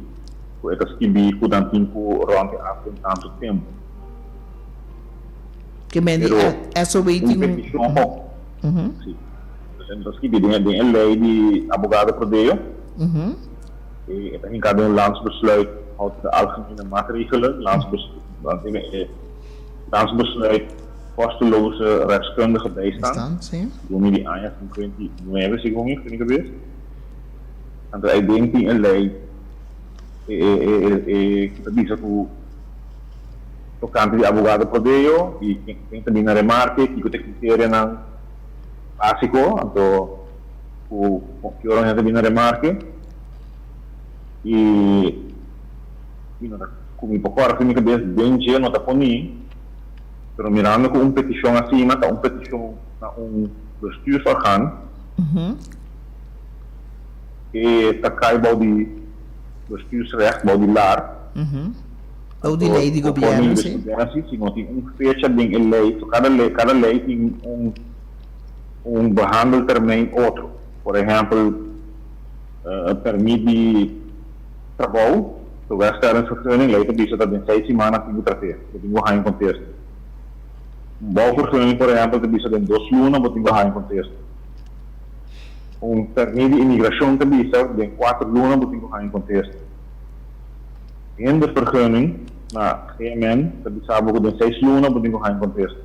ku e ta skibí ku nan tin ku rònta af den tantu tempu. Ke men di Pero SOW un tin un. peticion pa si ta skibi den e ley di abogado prodeo e ta hinca den un landsbesluit houdt de algemene maatregelen landsbesluit kosteloze rechtskundige bijstand segun mi di aña 59 segun mi mi cabes anto eyden tin e ley e ta bisa cu tokante di abogado prodeo i ken ta bin na remarke, kiko ta e kriterianan básiko anto ku ki ora un hende ta bin na remarke i i no ta ku mi por kòrda ku mi kabes den dje no ta poní pero mirando ku un petishon asina ta un petishon na un bestuursorgaan e ta kai bou di bestuursrecht bou di lar. Bou di lei di gobièrnu, si. Si no tin un fecha den e lei, so kada lei, kada lei tin un un behandeltermijn otro. Por ehèmpel, pèrmit di trabou, toegangsstellingsvergunning, lei ta bisa ta den seis siman nan tin ku trat'é, bo tin ku haña un kontesta. Un bouwvergunning, por ehèmpel, ta bisa den dos luna bo tin ku haña un kontesta. Un pèrmit di imigrashon ta bisa den kuater luna bo tin ku haña un kontesta. Hindervergunning na GMN ta bisa bo ku den seis luna bo tin ku haña kontesta.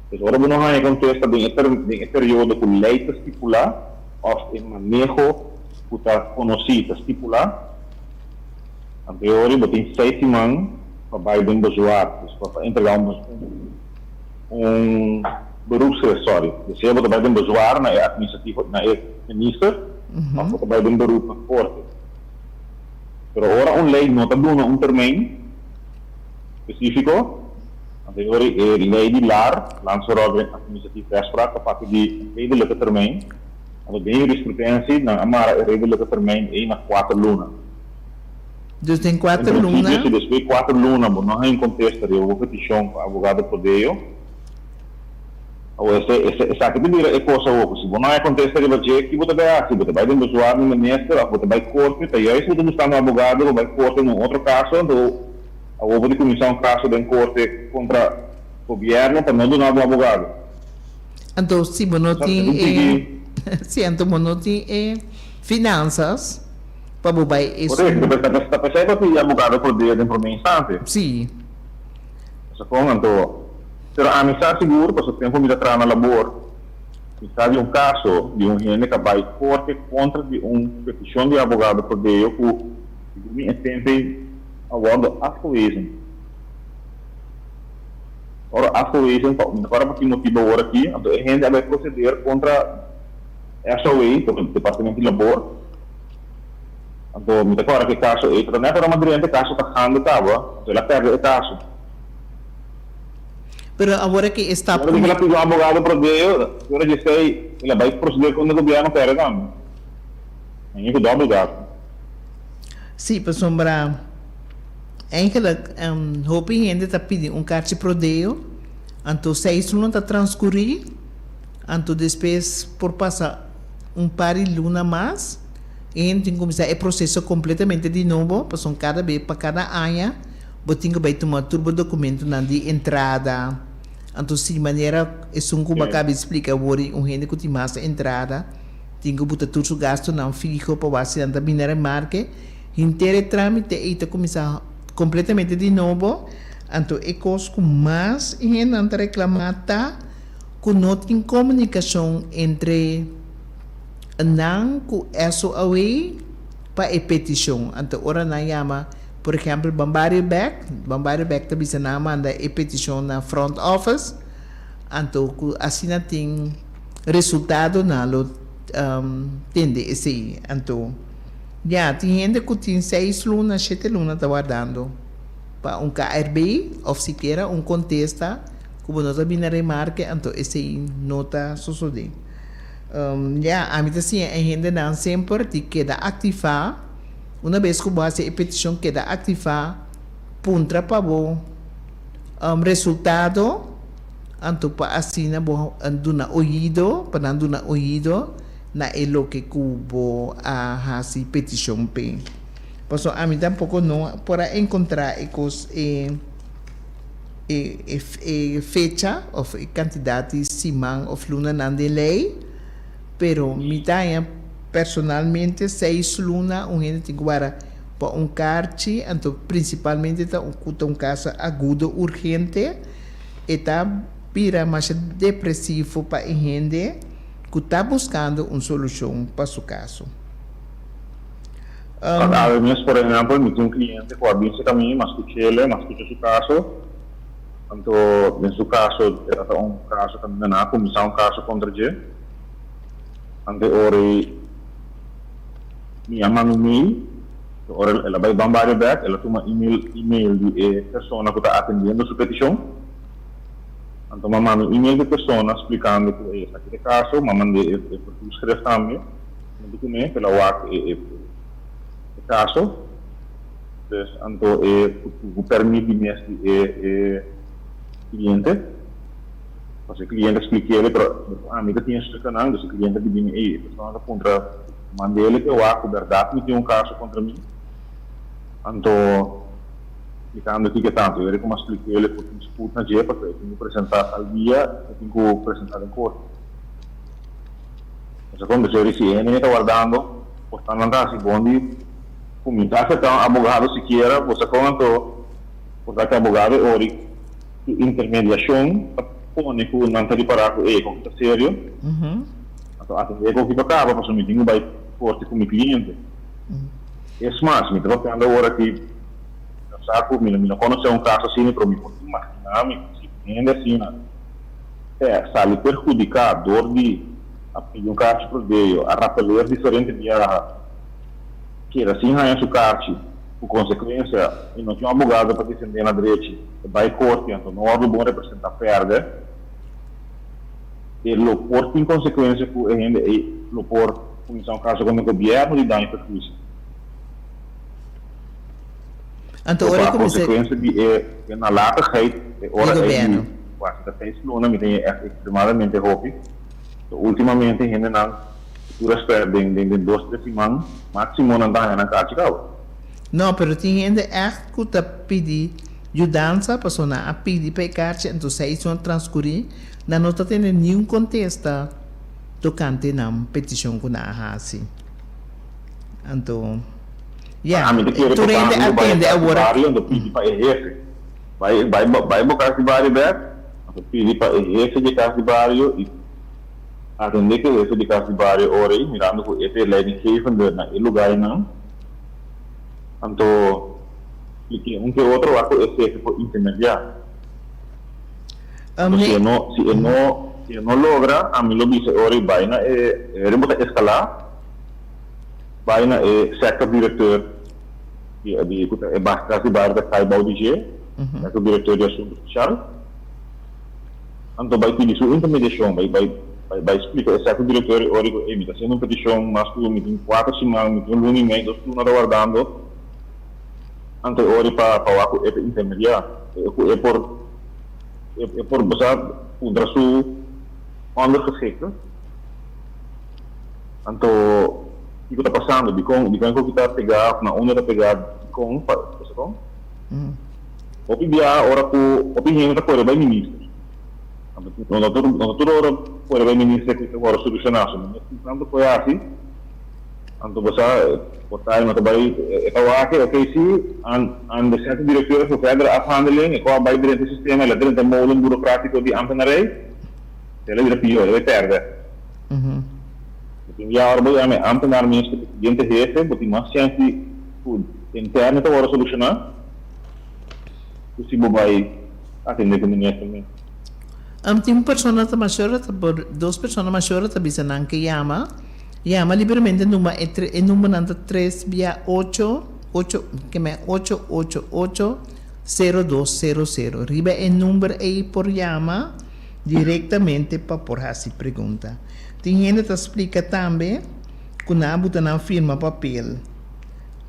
Pues ora bo no haña kontesta den e den e periodo ku lei ta stipulá òf e maneho ku ta konosí ta stipulá, anto e ora bo tin seis siman. pa bai den bezwaar, dus pa entrega un un beroepschrift, sorry. Dus sea bo ta bai den bezwaar na e administrativo, na e minister, of bo ta bai den beroep na korte. Pero ora un lei no ta duna un termijn spesífiko, anto e ora e lei di lar, Landsverordening Administratief Rechtspraak, ta papia di redelijke termijn. Anto den jurisprudentie nan a mara e redelijke termijn ei na kuater luna. Dus den kuater En luna. prinsipio si despues di kuater luna bo no haña un kontesta riba bo petishon pa abogado pro deo, awor ese ese esaki ta bira e kos awor ku si bo no haña kontesta riba dje, ki bo ta bai hasi? Bo ta bai den bezwaar di minister òf bo ta bai korte? Ta juist bo ta buskando un abogado pa bai korte na un otro kaso, anto awor bo ta kuminsá un kaso den korte kontra gobièrnu pa no duna bo abogado. Anto si bo no tin e si anto bo no tin e finansas pa bo bai esun. Korekto, ta ta p'esei bo pidi abogado por dia den prome instante. Si. Pasobra kon anto, pero ami sa sigur pasobra tempu mi ta traha na labor, mi sa di un kaso di un hende ka bai korte kontra di un petishon di abogado por deo ku sigur mi e tempu ei a wòrdu afgewezen. Ora afgewezen pa mi ta kòrda pa ki motibu awor aki, anto e hende a bai proseder kontra SOA, Departamento di Labor. Anto mi ta kòrda ku e kaso ei tabata nèt ora Madriente e kaso ta gando kaba, anto el a pèrdè e kaso. Pero awor aki e stap Ora di ku el a pidi un abogado pro deo, si ora dje esei el a bai proseder kontra gobièrnu pèrdè tambe. Nan ku dòbel gastu. Sí, pasobra eigenlijk hopi hende ta pidi un karchi pro deo, anto seis luna ta transkurí, anto despues por pasa un par di luna mas. E hende tin kuminsá e proseso kompletamente di nobo, pasobra kada be pa kada aña bo tin ku bai tuma tur bo dokumentonan di entrada. Anto si manera esun ku bo a kaba di splika awor di un hende ku tin mas entrada tin ku buta tur su gastunan fiho pa wak si nan ta bini remarke, henter e trámite ei ta kuminsá kompletamente di nobo. Anto e kos ku mas e hendenan ta reklamá ta ku no tin komunikashon entre. Nan ku eso awey pa e petishon. Anto ora nan yama, por ehempel, Bambario bek, Bambario bek ta bisa nan a manda e petishon na front office, anto ku asina tin resultado nan lo tende esei. Anto, ya, tin hende ku tin seis luna, shete luna ta wardando pa un KRB of sikiera un kontesta ku bo no ta bini na remarke, anto esei no ta sosode. Ya, ami ta siña e hendenan semper di keda aktivá. Una bes ku bo hasi e petishon, keda aktivá, puntra pa bo resultado, anto pa asina bo duna oido, pa nan duna oido na e loke ku bo a hasi petishon p'e. Pasobra ami tampoko no por a enkontrá e kos e. E e fecha of e kantidat di siman of lunanan den lei, pero mi ta haña personalmente seis luna un hende tin ku wara pa un karchi, anto prinsipalmente ta ku ta un kaso agudo urgente, e ta bira masha depresivo pa e hende ku ta buskando un solushon pa su kaso. Pak awe mes, por ehempel, mi tin un cliente cu a bin cerca mi, m'a scuch'ele, m'a scucha su caso. Anto, den su caso, e ta un caso caminda nan a cuminsa un caso contra dje. Anto e ora ei mi a manda un mail, e ora el a bay ban bario bek, el a tuma email, email di e persona cu ta atendiendo su peticion. Anto m'a manda un email di e persona splicando cu ey esaki ta e caso, m'a mand'e e verzoekschrift tambe. Huntu ku mi el a wak e kaso, dus anto e ku pèrmit di mes di e kliente, pasobra e kliente a splik'é pero ami ta tin e stuknan, dus e kliente a bini mi ey, e persona ta puntra mand'é ke wak ku bèrdat mi tin un kaso kontra mi, anto splikando kiko tantu, e weri ku mi a splik'é ku tin sput na dje pasobra e tin ku presentá tal dia, e tin ku presentá den korte. Nos a convers'é ri si e hende ta wardando, por ta nan ta haci bon di cuminsa acepta un abogado sikiera, bo sa con anto por ta cu abogado e ori su intermediacion ta pone cu nan ta ripara cu ey con ta serio, anto atende con ki pa caba pasobra mi tin cu bay corte cu mi cliente. Es mas, mi ta papiando awor aki. sa ku mi no konosé un kaso asina pero mi por imaginá mi ku si un hende asina te sali perhudiká dor di a pidi un karchi prodeo, a rapeler diferente biaha, keda sin haña su karchi, ku konsekuensia e no tin un abogado pa defendé na drechi, e bai korte anto no wòrdu bon representá pèrdè, e lo por tin konsekuensia ku e hende ei lo por kuminsá un kaso kontra gobièrnu di daño perhuisio. Anto ora e Pa kuminsá konsekuensia di e nalatigheid e di ora ei gobièrnu. di kuasi ta seis luna mi ta haña ègt ekstremadamente hopi. So ultimamente hendenan ku tur rèspèt den den dos tres siman máksimo nan ta haña nan karchi kaba. No, pero tin hende ègt ku ta pidi yudansa pasobra nan a pidi pa e karchi anto seis luna transkurí nan no ta tene niun kontesta tokante nan petishon ku nan a hasi. Anto, ya, Ami ta kere tur pa hende tantu a bo bai tende kas di awor. bario anto pidi pa e hefe. Bai bai bai bo kas di bario bèk anto pidi pa e hefe di e kas di bario i atendé ku e hefe di kas di bario ora ei mirando ku e ta e leidinggevende na e lugarnan anto splik'é un ke otro wak ku e hefe por intermediá. Anto si e no si e no si e no logra ami lo bisa e ora ei bai na e e bo ta eskalá. Bai na e sector directeur di di cu ta e bas tras di bario ta cay bao di dje, sector directeur di asunto social. Anto bai pidi su intermediacion, bai bai bai bai splica e sector directeur e ora cu ey mi ta haciendo un peticion mas cu mi tin cuater siman, mi tin un luna y mei, dos luna ta wardando, anto e ora pa pa wak cu e ta intermedia, cu e por e por bo sa puntra su ondergeschikte. Anto, kiko ta pasando? Dikon dikon e koki ta pegá òf na unda ta pegá? Dikon pa esei kon? Hopi biaha ora ku hopi hende ta kore bai minister. Anto no ta tur no ta tur ora kore bai minister ku ta wòrdu solushoná. So minister tin tantu koe hasi, anto bo sa por ta e no ta bai e ta wak oke si aan aan de sète direkteur voor verdere afhandeling e ko a bai drenta e sistema el a drenta e molen burokratiko di ambtenarij el a bira pió el a bai pèrdè. Bo tin ya ora bo yama e ambtenaar mes ku presidente hefe, bo tin mas chèns di ku interno ta wòrdu solushoná ku si bo bai atendé ku minister mes. Tin un persona ta mashora ta por dos persona mashora ta bisa nan ke yama, yama liberamente numa e tre e numbernan ta tres bia ocho ocho ke men ocho ocho ocho sero dos sero sero riba e number ei por yama. Direktamente pa por hasi pregunta. Tin hende ta splika tambe ku nan a buta nan firma papel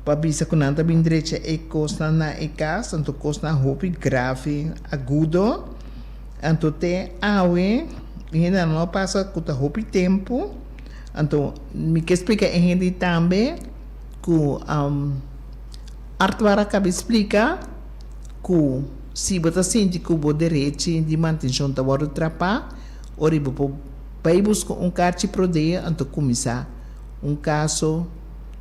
pa bisa ku nan ta bin drecha e kosnan na e kas, anto kosnan hopi grave, agudo. Anto te awe e hendenan no a pasa ku ta hopi tempu. Anto mi ke splika e hende tambe ku Artwar a kabi splika. Ku si bo ta sinti ku bo derechi di mantenshon ta wòrdu trapá, ora bo por bai buska un karchi prodeo anto kuminsá un kaso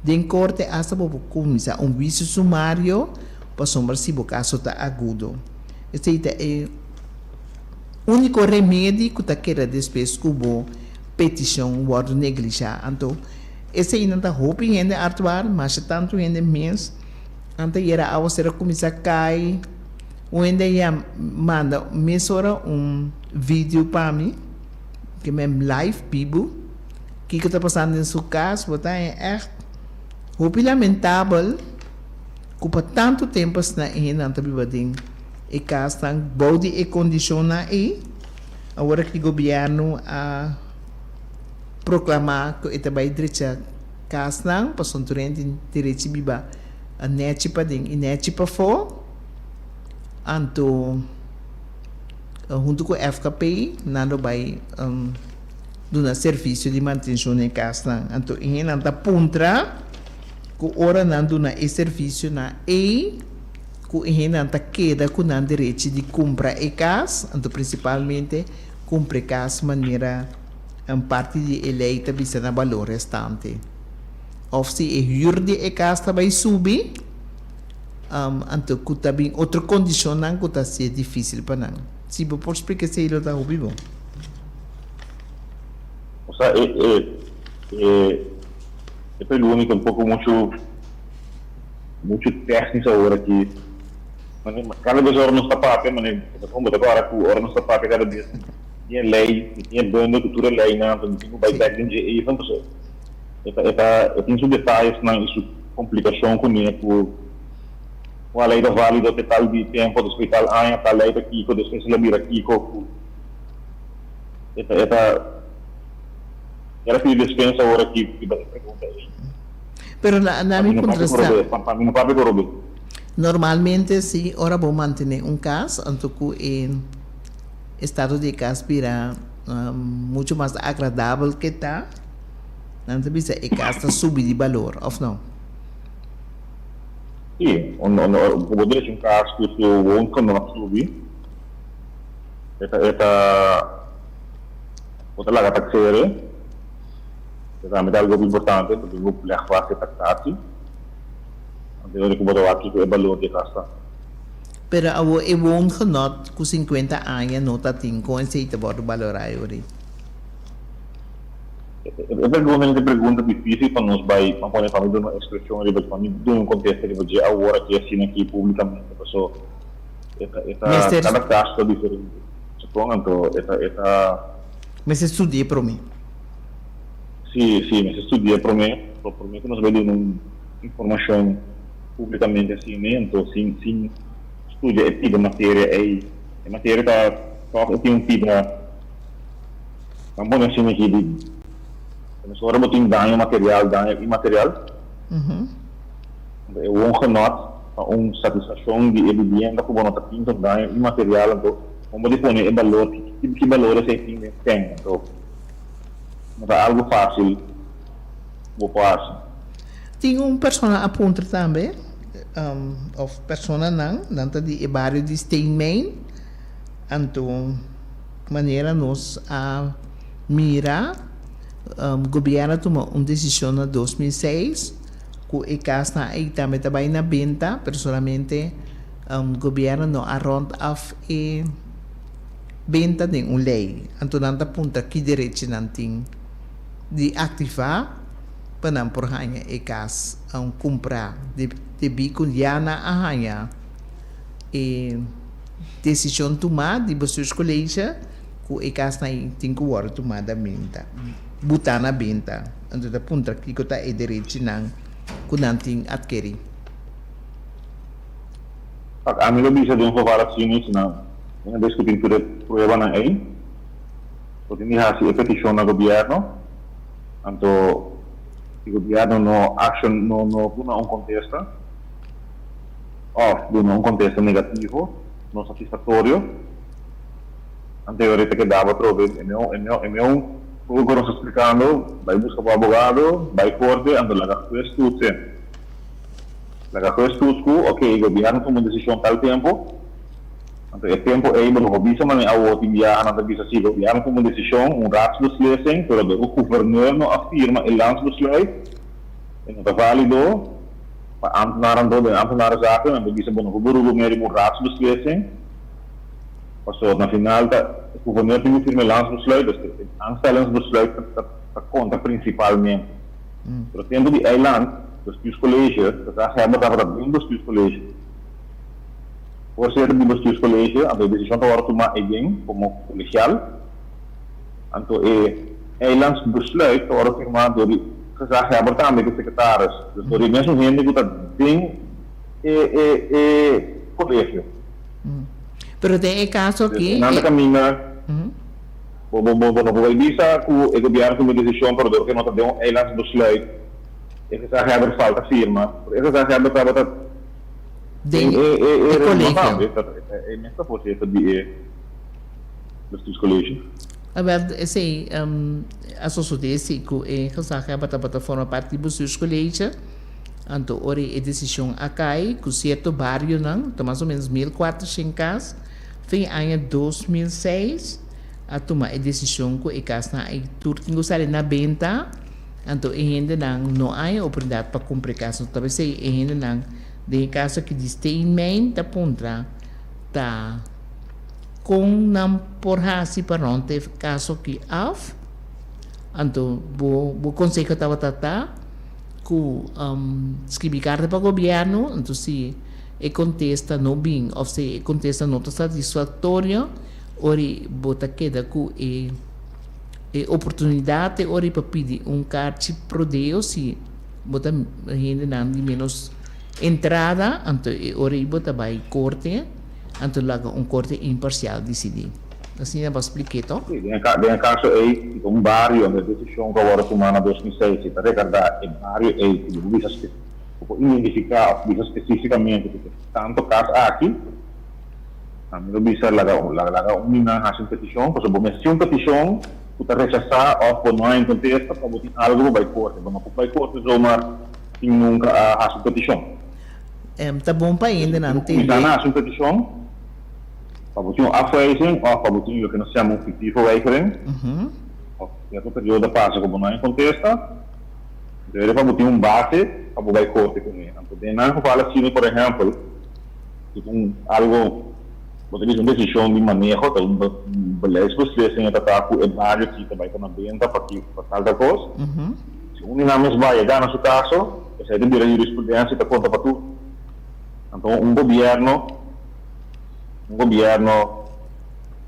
den korte asta bo por kuminsá un huisio sumario pasobra si bo kaso ta agudo. Esei ta e úniko remedi ku ta keda despues ku bo petishon wòrdu neglishá. Anto eseinan ta hopi hende artuar, masha tantu hende mes. Antayera awaser a kuminsá kai. Un hende ya manda mesora un video pa mi, ke men live bibu, kiko ta pasando den su kas. Bo ta haña ègt hopi lamentabel ku pa tantu tempu asina e hendenan ta biba den e kasnan bou di e kondishonnan ei. Awor aki gobièrnu a proklamá ku e ta bai drecha Kasnan, pasobra tur hende tin derechi biba nèchi paden i nèchi pafó. Anto huntu ku FKP nan lo bai duna servisio di mantenshon na e kasnan. Anto e hendenan ta puntra ku ora nan duna e servisionan ei ku e hendenan ta keda ku nan derechi di kumpra e kas, anto prinsipalmente kumpra e kas manera. Un parti di e lei ta bisa na balor restante. Of si e hür di e kas ta bai subi, anto ku ta bin otro kondishonnan ku ta hasié difísil pa nan. Si bo por splika esei lo ta hopi bon. Osea e e e e pregunta ta un poko muchu muchu tèknis awor aki. Kada bes ora nos ta papia, mane bo ta kon bo ta kòrda ku ora nos ta papia kada bes tin e lei, mi tin e bundel ku tur e leinan, anto mi tin ku bai bèk den dje even pasobra e ta e ta e tin su detayesnan i su komplikashon kuné ku kua lei ta válido te tal di tempu, despues tal aña tal lei ta kiko, despues el a bira kiko ku e ta e ta Ker a pidi despensa ora ki riba e pregunta ei. Pero na Pa mi mi no punto papia ku sta. robes, pa mi no papia ku robes. Normalmente si ora bo mantene un kas anto ku e estado di e kas bira mucho mas agradabel ke ta, nan ta bisa e kas ta subi di balor, of no? Si, ku bo drecha un kas ku su woongenot subi, e ta e ta. Bo ta laga taxere, e tambe ta algo hopi importante, bo tin ku leg vast e taxatie, anto e ora ku bo ta wak kiko e balor di e kas ta. Pero awor e woongenot ku sinkuenta aña no ta tin, kon esei ta wòrdu balorá e ora ei? E pregunta ta pregunta difisil pa nos bai, pa pone pa mi duna un ekspreshon riba, pa mi duna un kontesta riba dje awor aki asina aki publikamente, paso e ta e ta Mester. kada kaso ta diferente. Supon anto e ta e ta. Mester studi'é promé. Sí, sí, mester studi'é promé. So promé ku nos bai duna un informashon públikamente asina ei, anto sin sin studia e pida materia ei. E materia ta tòg e tin un pida, nan pone asina aki di, ora bo tin daño material, daño inmaterial. Anto e woongenot ta un satisfaccion di e bibienda cu bo no ta tin un daño inmaterial anto con bo di pone e balor ki balor esey tin den fen anto no ta algo facil cu bo por haci. Tin un persona a puntra tambe of personanan nan ta di e bario di Steenmijn anto manera nos a mira gobierno a tuma un decision na 2006 Ku e kasnan ei tambe ta bai na benta, pero solamente gobierno no a rond af e benta den un lei. Anto nan ta puntra ki derechi nan tin di aktivá pa nan por haña e kas kumprá. Debí ku ya nan a haña e desishon tumá di Bestuurscollege ku e kasnan ei tin ku wòrdu tumá na benta. Butá na benta. Anto ta puntra kiko ta e derechinan ku nan tin atkerí. Pak ami lo bisa den un geval asina si nan una bes ku tin tur e pruebanan ei, bo tin di hasi e petishon na gobièrnu, anto si gobièrnu no akshon no no duna un kontesta òf duna un kontesta negativo, no satisfaktorio, Anto e ora ta keda bo atrobe e meo e meo e meo poco cu nos ta splicando, bay busca bo abogado, bay corte, anto laga huez toetsen. Laga huez toets cu, ok, e gobierno tuma un decision tal tempo, anto e tempo ey bo no por bisa mane awo tin biaha nan ta bisa si gobierno tuma un decision, un raadsbeslissing, pero dor cu gouverneur no a firma e landsbesluit, e no ta valido pa ambtenaar anto den ambtenarenzaken, nan ta bisa bo no por beroepen meer riba un raadsbeslissing. Pasobra na final ta e gouverneur tin ku firma e landsbesluit, dus e aanstellingsbesluit ta konta prinsipalmente. Pero tempu di eiland, bestuurscollege, gezaghebber tabata den bestuurscollege. Voorzitter di bestuurscollege, anto e desishon ta wòrdu tumá eiden komo kolegial. Anto e eilandsbesluit ta wòrdu firmá dor di gezaghebber tambe ku sekretaris, dus dor di e mesun hende ku ta den e e kolegio. Pero den e caso aki. Nan ta caminda bo bo bo no por bay bisa cu e gobierno tuma e decision pero dor cu e no ta den un eilandsbesluit e gezaghebber falta firma pero e gezaghebber tabata den e e reunion tambe e mes ta voorzitter di e bestuurscollege. Awel esey a sosode si cu e gezaghebber tabata forma parti di bestuurscollege. Anto ora e desishon a kai ku sierto barionan, ta mas o ménos 1400 kas, fin aña 2006 a tuma e desishon ku e kasnan ei tur tin ku sali na benta, anto e hendenan no a haña oportunidat pa kumpra e kas. Anto ta p'esei e hendenan den e kaso aki di Steenmijn ta puntra ta kon nan por hasi pa rònt e kaso aki af. Anto bo bo konseho tabata ta? Ku skibi karta pa gobièrnu, anto si e kontesta no bin òf si e kontesta no ta satisfaktorio, ora bo ta keda ku e e oportunidat e ora pa pidi un karchi prodeo si bo ta hendenan di ménos entrada, anto e ora ei bo ta bai korte, anto laga un korte imparsial disidí. Asina bo a splik'é to? Sí, den e kaso ei, si ta un bario, e desishon ku a wòrdu tumá na 2006, si ta rekardá e bario ei ku bo por bisa bo por identifiká òf bisa spesífikamente ku ta tantu kas aki, Ami lo bisa laga laga un di nan hasi un petishon, pasobra bo mester un petishon ku ta rechasá òf bo no haña un kontesta pa bo tin algu pa bai korte. Bo no por bai korte zomaar sin nunka a hasi un petishon. Ta bon pa hende nan tende. Kuminsá na hasi un petishon pa bo tin un afwijzing òf pa bo tin loke nos yama un fictieve weigering òf sierto periodo a pasa ku bo no haña kontesta, entonces pa bo tin un base pa bo bai korte kuné. Anto den nan geval asina, por ehèmpel. Si ta un algo, bo ta bisa un desishon di maneho, ta un beleidsbeslissing e ta ta ku e bario aki ta bai ta na benta pa ki pa tal tal kos. Si un di nan mes bai e gana su kaso, esei ta bira jurisprudensia i ta konta pa tur. Anto un gobièrnu, un gobièrnu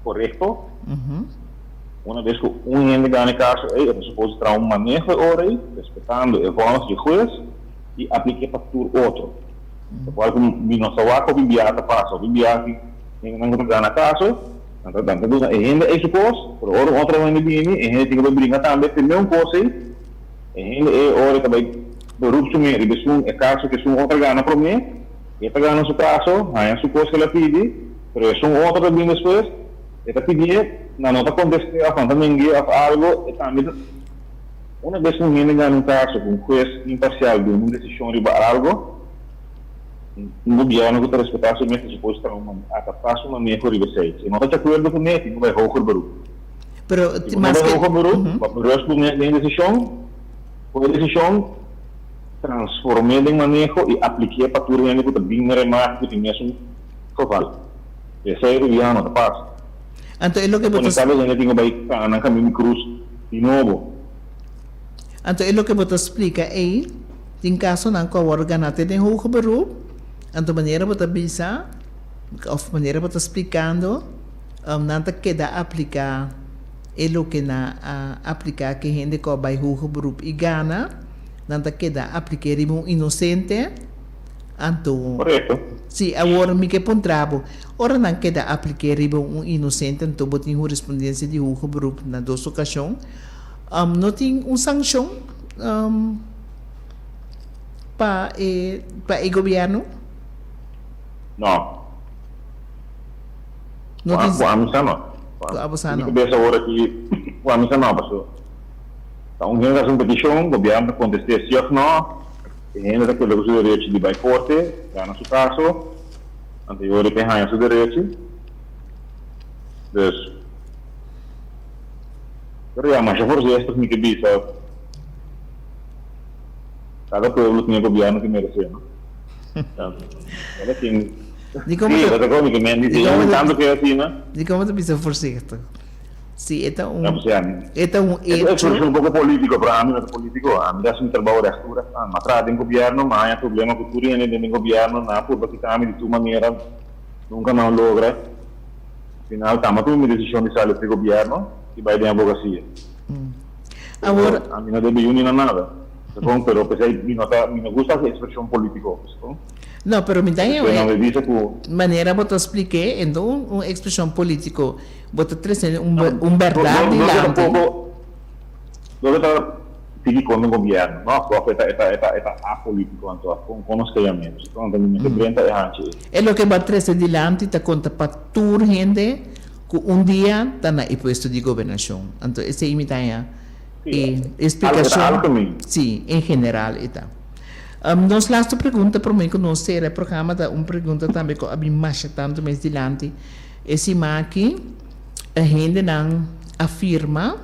korekto, una bes ku un hende gana e kaso ei, e ta supos di traha un maneho e ora ei, respetando e vònis di e hues i aplik'é pa tur otro. Lokual ku mi no sa wak hopi biaha ta pasa. Hopi biaha ki hendenan ku ta gana kaso, nan ta nan ta duna e hende ei su kos, pero ora un otro hende bini, e hende tin ku bai bringa tambe primé un kos ei, e hende ei ora e ta bai beroep su mes riba esun e kaso ku esun otro a gana promé, e ta gana su kaso, haña su kos ku el a pidi, pero esun otro ta bini despues, e ta pidié, nan no ta kontest'é òf nan ta neng'é òf algu, e tambe ta. Una bes un hende gana un kaso ku un hues imparsial duna un desishon riba algo, un gobièrnu ku ta respetá su mes ta suposo traha un adaptá su maneho riba esei. Si no ta di akuerdo kuné, tin ku bai hoger beroep. Pero Si bo no bai maske hoger beroep, bo por rust kuné den e desishon, ku e desishon transform'é den maneho i aplik'é pa tur hende ku ta bin na remake ku tin mesun geval. Esei rubiano ta pasa. Anto e loke bo ta. Conecta bo hende tin cu bay cana camin di cruz di nobo. Anto e loke bo ta splica ey, tin casonan cu a worde gana te den hoger beroep, anto manera bo ta bisa of manera bo ta splicando, nan ta keda aplica e loke nan a aplica cu e hende cu a bay hoger beroep y gana, nan ta keda aplica riba un inocente. Anto. Korekto. Si, awor mi ke puntra bo, ora nan keda aplik'é riba un inosente anto bo tin hurespondensia di hoger beroep na dos okashon, no tin un sankshon pa e pa e gobièrnu? No. No tin. Ku ami sa no. Ku abo sa no. Mi kabesa awor aki, ku ami sa no, pasobra ta un hende hasi un petishon, gobièrnu ta kontest'é si òf no. E hende ta keda ku su derechi di bai korte, gana su kaso, anto e ora e ta haña su derechi. Dus, pero ya, masha voorzichtig mi ke bisa, kada pueblo tin e gobièrnu ke meresé, no? Kada ken, Dikon sí, bo ta, ta kon mi ke men di, dikon bo ta, tantu ke asina. dikon bo ta bisa voorzichtig? Si e ta un, No, pues ami, e ta un e hecho. ta un poco politico, pero ami no ta politico. Ami ta haci mi trabao recht toe recht aan. Mi a traha den gobierno, mi a haña problema cu tur hende den gobierno, nan a purba kita ami di tur manera, nunca nan a logra. Al final tamba a tuma mi decision di sali di gobierno y bay den abogacia. Awor. Pero ami no debe yu ni na nada. Con, pero pesey mi no ta, mi no gusta haci expresion politico. No, pero mi ta Despues nan lo bisa cu. Manera bo ta splik'é, e no un expresion politico. Bo ta trese un un bèrdat dilanti. No ta sigui kontra un gobièrnu, no? Tòg e ta e ta e ta e ta apolítiko anto kon kon nos ta yam'é. Anto mi mester drenta e hanchi ei. E loke bo a trese dilanti ta konta pa tur hende ku un dia ta na e puesto di gobernashon. Anto esei mi ta haña e splikashon. Sí, en general e ta. Nos lastu pregunta promé ku nos sera e programa ta un pregunta tambe ku a bin masha tantu mes dilanti. E siman aki e hendenan a firma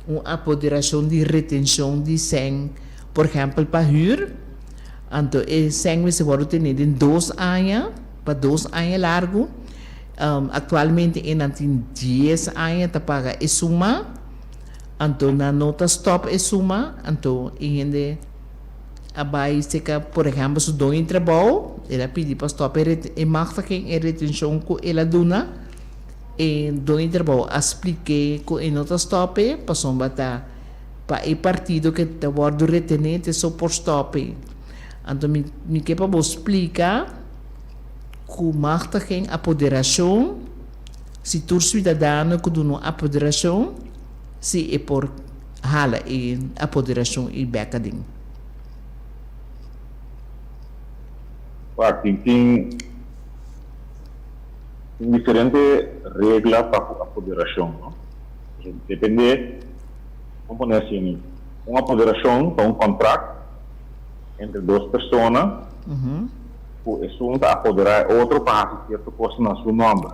un apoderashon di retenshon di sèn, por ehèmpel pa hür, anto e sèn mester wòrdu tene den dos aña, pa dos aña largu. Aktualmente e nan tin dies aña ta paga e suma, anto nan no ta stòp e suma, anto e hende a bai seka por ehèmpel su doño di trabou. El a pidi pa stòp e e machtiging, e retenshon ku el a duna. E doño di trabou a splik'é ku e no ta stòp e pasobra ta pa e partido ku ta wòrdu retené te so por stòp e. Anto mi mi ke pa bo splika ku machtiging, apoderashon, si tur suidadano ku duna un apoderashon, si e por hala e apoderashon ei bèk aden. Wak, tin tin tin diferente regla pa ku apoderashon, no? Depende, kon pone asina, un apoderashon ta un kontrakt entre dos persona ku esun ta apoderá e otro pa hasi sierto kos na su nòmber.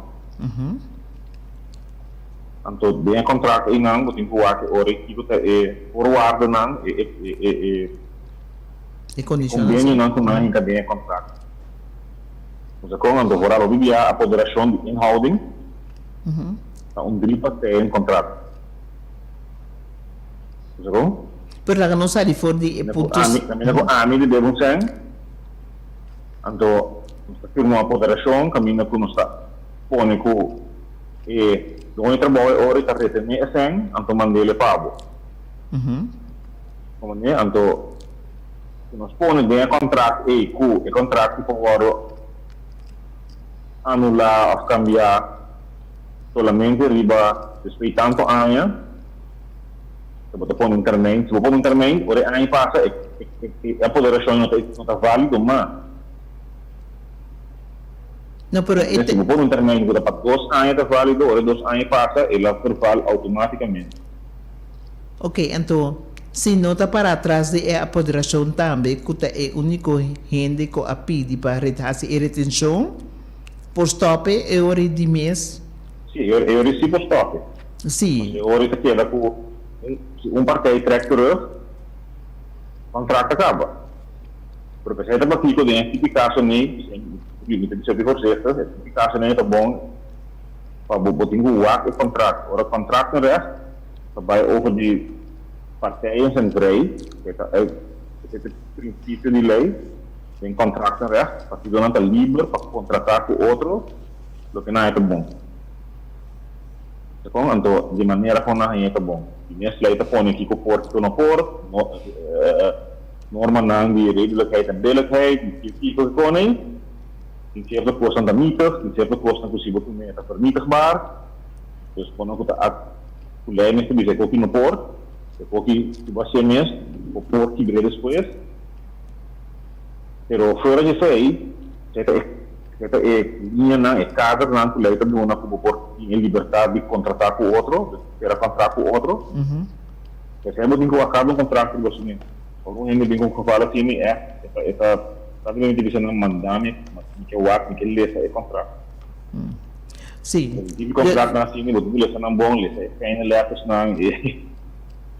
Anto den e kontrakt einan bo tin ku wak e ora i kiko ta e voorwaardennan, e e e e E kondishonnan si. Konvenionan ku nan hinka den e kontrakt. Nos kon anto vooral hopi bia apoderashon di inhouding ta un dri partij un kontrakt. Nos kon? Pero laga nos sali for di e punto. Kaminda ku ami di debe un sèn, anto nos ta firma un apoderashon kaminda ku nos ta pone ku e doño di trabou e ora i ta retené e sèn, anto mand'é pa bo. Komprendé? Anto, si nos pone den e kontrakt ei ku e kontrakt por wòrdu anulá òf kambiá solamente riba despues di tantu aña, si bo ta pone un termijn, si bo pone un termijn, ora e aña pasa e e apoderashon no ta no ta válido mas. No, pero e Si bo pone un termijn ku ta pa dos aña ta válido, ora e dos aña pasa el a verval outomátikamente. Ok, anto si no ta para tras di e apoderashon tambe ku ta e uniko hende ku a pidi pa hasi e retenshon, por stòp e e ora di mes? Si, e ora si por stòp e. Si. E ora ta keda ku si un partij trèk terug, kontrakt a kaba. Pero p'esei ta pakiko den e tipo di kaso nei, mi ta bisa hopi voorzichtig, e tipo di kaso nei ta bon pa bo tin ku wak e kontrakt. Ora kontrakt no règt, Ta bai over di partijen zijn vrij, e ta e e principio di ley den contractenrecht, partidonan ta liber pa contrata cu otro loke nan haña ta bon. Con? Anto di manera con nan haña ta bon. Di mes ley ta pone kico por kico no por, normanan di redelijkheid en billijkheid, di kico kico nei, tin cierto cosnan ta nietig, tin cierto cosnan cu si bo tuma ta vernietigbaar, dus bo no cu ta Ku lei mester bisa e koki no por, e koki si bo hasié mes, bo por kibr'é despues. Pero fuera di esei, esei ta e esei ta e liñanan, e kadernan ku lei ta duna ku bo por tin e libertat di kontratá ku otro, di sera kontrakt ku otro. Esei bo tin ku wak kada un kontrakt riba su mes. Ora un hende bin ku un geval asina, mi ègt e ta e ta práktikamente bisa nan manda mi, mi ke wak, mi ke lesa e kontrakt. Sí. Tin contractnan asina, bo tin ku lesa nan bon, lesa e fijne lettersnan, e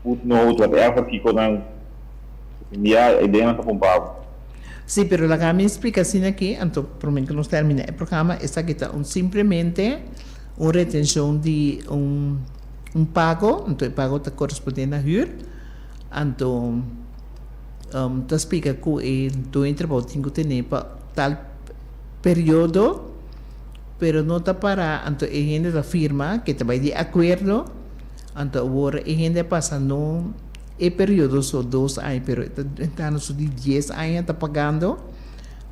footnote, whatever, kiko nan tin bia, e ideanan ta pumpa bo. Sí, pero laga mi splika asina aki, anto prome ku nos termina e programa, esaki ta un simplemente un retenshon di un un pago, anto e pago ta koresponde na hür, anto ta splika ku e doño di trabou tin ku tene pa tal periodo. Pero no ta para, anto e hende ta firma ke ta bai di akuerdo, anto awor e hende a pasa no e periodo so dos aña, pero e ta entrando su di dies aña ta pagando,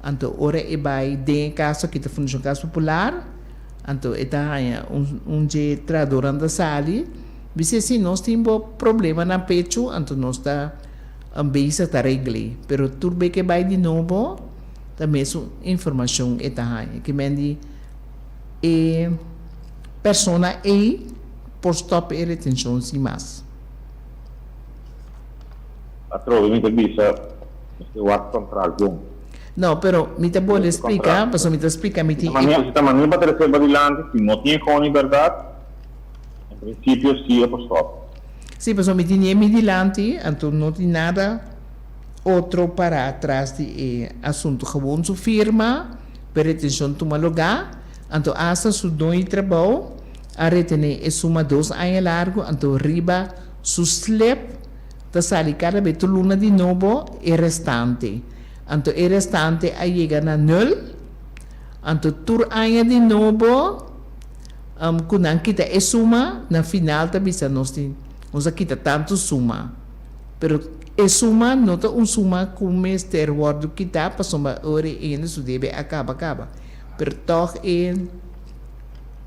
anto ora e bai den e kaso aki ta Fundashon Kas Popular, anto e ta haña un un dje trahadornan ta sali, bis'é si nos tin bo problema na pechu anto nos ta bezig ta regl'é, pero tur be ke bai di nobo. Ta mesun informashon e ta haña. Ke men di e persona ei por stòp e retenshon sin mas. Atrobe mi ta bisa mester wak kontrakt bon. No, pero mi ta bolbe splika, pasobra mi ta splika mi tin e. Si ta manera pa trese padilanti, si no tin e koni bèrdat, en prinsipio si e por stòp. Si, pasobra mi tin e mi dilanti, anto no tin nada. Otro pará tras di e asuntu gewoon su firma p'e retenshon tuma lugá, anto asta su doño di trabou a retené e suma dos aña largu, anto riba su slip ta sali kada be tur luna di nobo e restante. Anto e restante a yega na nul. Anto tur aña di nobo ku nan kita e suma, na final ta bisa nos tin nos a kita tantu suma. Pero e suma no ta un suma ku mester wòrdu kitá pasobra ora e hende su debe a kaba kaba. Pero tòg e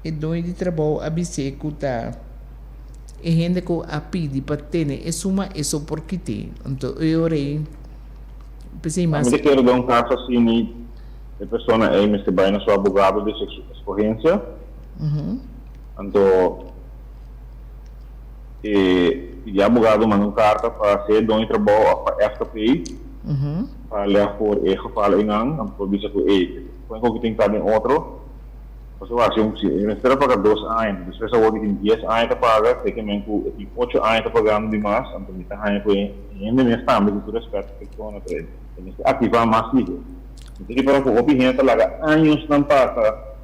e doño di trabou a bis'é ku ta e hende ku a pidi pa tene e suma e so por kit'é. Anto e ora ei p'esei mas. Mi ta kere den un kaso asina e persona ei mester bai na su abogado di su eskohensia. Anto e pidi abogado manda un karta pa sea e doño di trabou òf pa FKP pa lèg for e geval einan. Nan por bisa ku ei pone koki tin ta den otro. Pasobra si un si e mester a paga dos aña, despues awor ki tin dies aña ta paga, te ke men ku e tin ocho aña ta pagando di mas, anto mi ta haña ku e hende mes tambe ku tur rèspèt pa e persona, pero e mester aktivá mas lihe. Mi ta ripará ku hopi hende ta laga añosnan pasa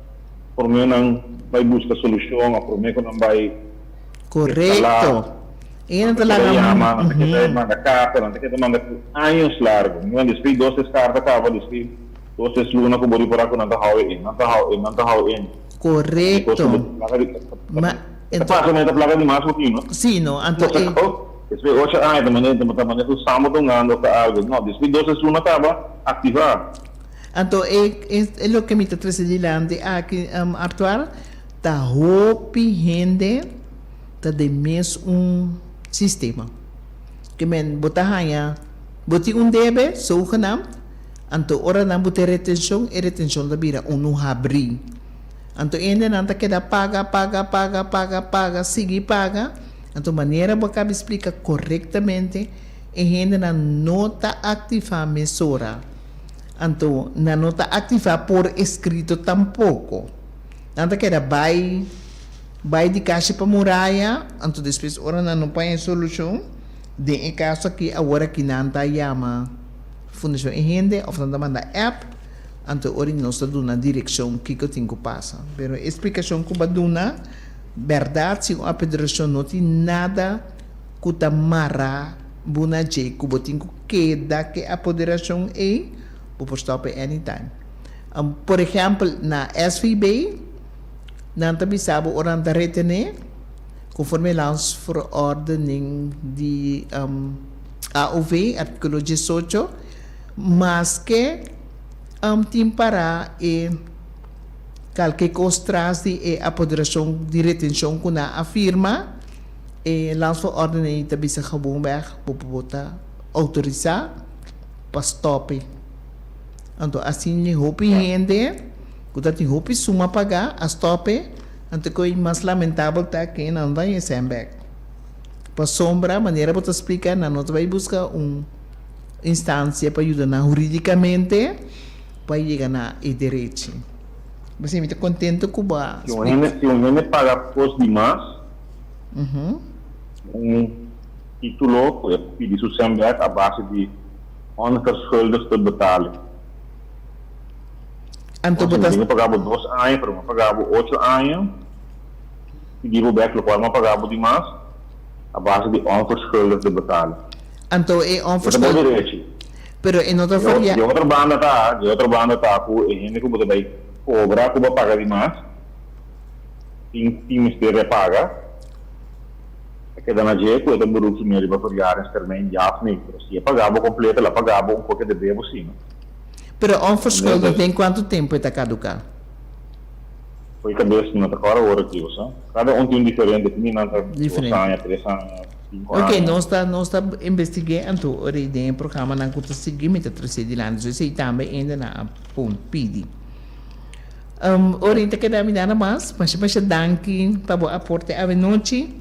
promé nan bai buska solushon òf promé ku nan bai instalá. Korekto. E Nan hende ta ta keda laga. yama, nan ta keda manda karta, nan ta keda manda ku años largu. Mi manda despues dos tres karta kaba, despues dos tres luna ku bo ripará ku nan ta hou e in, nan ta hou in, nan ta hou in. Korekto. Ma ta pasa manera ta plaga di mas bo tin, no? Sí, no. Anto e. Despues ocho aña ta manera ta manera ku sambo ta hungando òf ta algu. No, despues dos tres luna kaba, aktivá. Anto e e loke mi ta trese dilanti aki, Artuar, ta hopi hende ta den mes un sistema. Ke men bo ta haña, bo tin un debe, zogenaamd, anto ora nan bo tin retenshon, e retenshon ta bira unu habrí. Anto e hendenan ta keda paga, paga, paga, paga, paga, sigui paga. Anto manera bo a kabi splika korektamente, e hendenan no ta aktivá mesora. Anto nan no ta aktivá por eskrito tampoko. Nan ta keda bai bai di kashi pa muraya, anto despues ora nan no paña e solushon, den e kaso aki awor aki nan ta yama Fundashon E Hende òf nan ta manda app, anto ora nos ta duna direkshon kiko tin ku pasa. Pero e splikashon ku bo a duna, bèrdat si un apedrashon no tin nada ku ta mará bo na dje ku bo tin ku keda ku e apoderashon ei, bo por stòp e anytime. Por ehèmpel na SVB nan ta bisa bo ora nan ta retené konforme landsverordening di AOV artíkulo diesocho maske tin pará e kalke kos tras di e apoderashon di retenshon ku nan a firma. E landsverordening ta bisa gewoonweg bo por ta outorisá pa stòp e. Anto asina tin hopi hende ku ta tin hopi suma pagá a stòp e, anto ku e mas lamentabel ta ke nan no ta haña e sèn bèk. Pasobra manera bo ta splika nan no ta bai buska un instansia pa yuda nan hurídikamente pa yega na e derechi. P'esei mi ta kontento ku bo a splika. Si un hende paga kos di mas, Un título ku e pidi su sèn bèk a base di onverschuldigde betaling. Anto bo ta. Mi paga bo dos aña, pero mi a paga bo ocho aña, pidi bo bèk lokual mi a paga bo di mas a base di onverschuldigde betaling. Anto e E ta bo onverschuldigde. derechi. Pero e no ta Di otro banda ta, di otro banda ta ku e hende ku bo ta bai kobra ku bo a paga di mas. Tin tin mester repaga. Ta keda na dje ku e ta beroepsmeer riba verjaringstermijn ja of nee. Pero si e paga bo kompleto el a paga bo un koke debe bo si no. Pero onverschuldigd den kuantu tempu e ta kaduká? Fo'i kabes mi no ta kòrda ora aki bo sa. Kada un tin un diferente. Tin di nan ta dos aña, tres aña, sinku Ok, aña. nos ta nos ta investig'é anto ora i den e programanan ku ta sigui mi ta tres'é dilanti. So esei tambe hende nan a pon pidi. Orinta keda mi nada mas. Masha masha danki pa bo aporte awe nochi.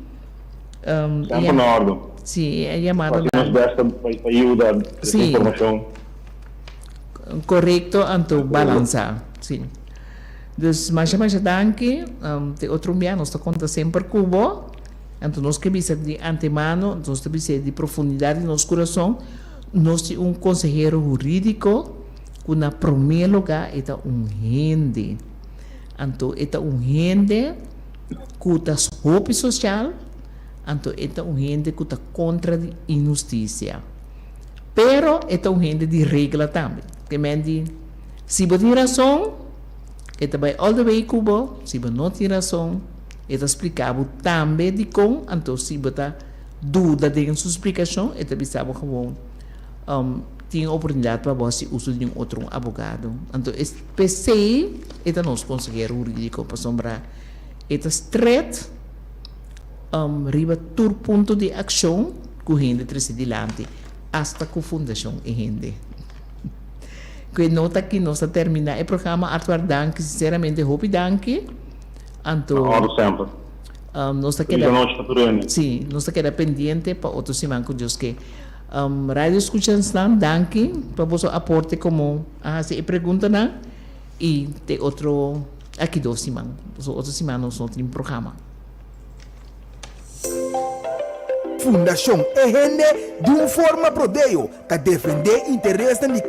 Semper na ordo. Si, e yamado Hasi nos best pa yuda trese informashon. Korekto anto balansa. Si. Dus masha masha danki. Te otro bia nos ta konta semper ku bo. Anto nos ke bisa di antemano, nos ta bisa di profundidat di nos kurason, nos tin un konsehero huridiko. Ku na promé lugá e ta un hende. Anto e ta un hende ku ta hopi sosial, anto e ta un hende ku ta kontra di inhustisia. Pero e ta un hende di regla tambe. Ke men di, si bo tin rason, e ta bai all the way ku bo, si bo no tin rason, e ta splika bo tambe dikon, anto si bo ta duda den su splikashon, e ta bisa bo gewoon, tin oportunidat pa bo hasi uso di un otro abogado. Anto es p'esei e ta nos konsehero hurídiko, pasobra e ta stret riba tur punto di akshon ku hende trese dilanti, asta ku fundashon e hende. Ku e nota aki nos ta terminá e programa. Arthur, danki, sinseramente hopi danki. Anto Na òrdu semper. nos ta Feliz keda, anochi pa tur hende. sí, nos ta keda pendiente pa otro siman ku Dios ke. Radio escuchansnan, danki pa boso aporte komo a hasi e preguntanan i te otro aki dos siman. Pasobra otro siman nos no tin programa. Fundashon E Hende di un forma prodeo ta defendé interesnan di.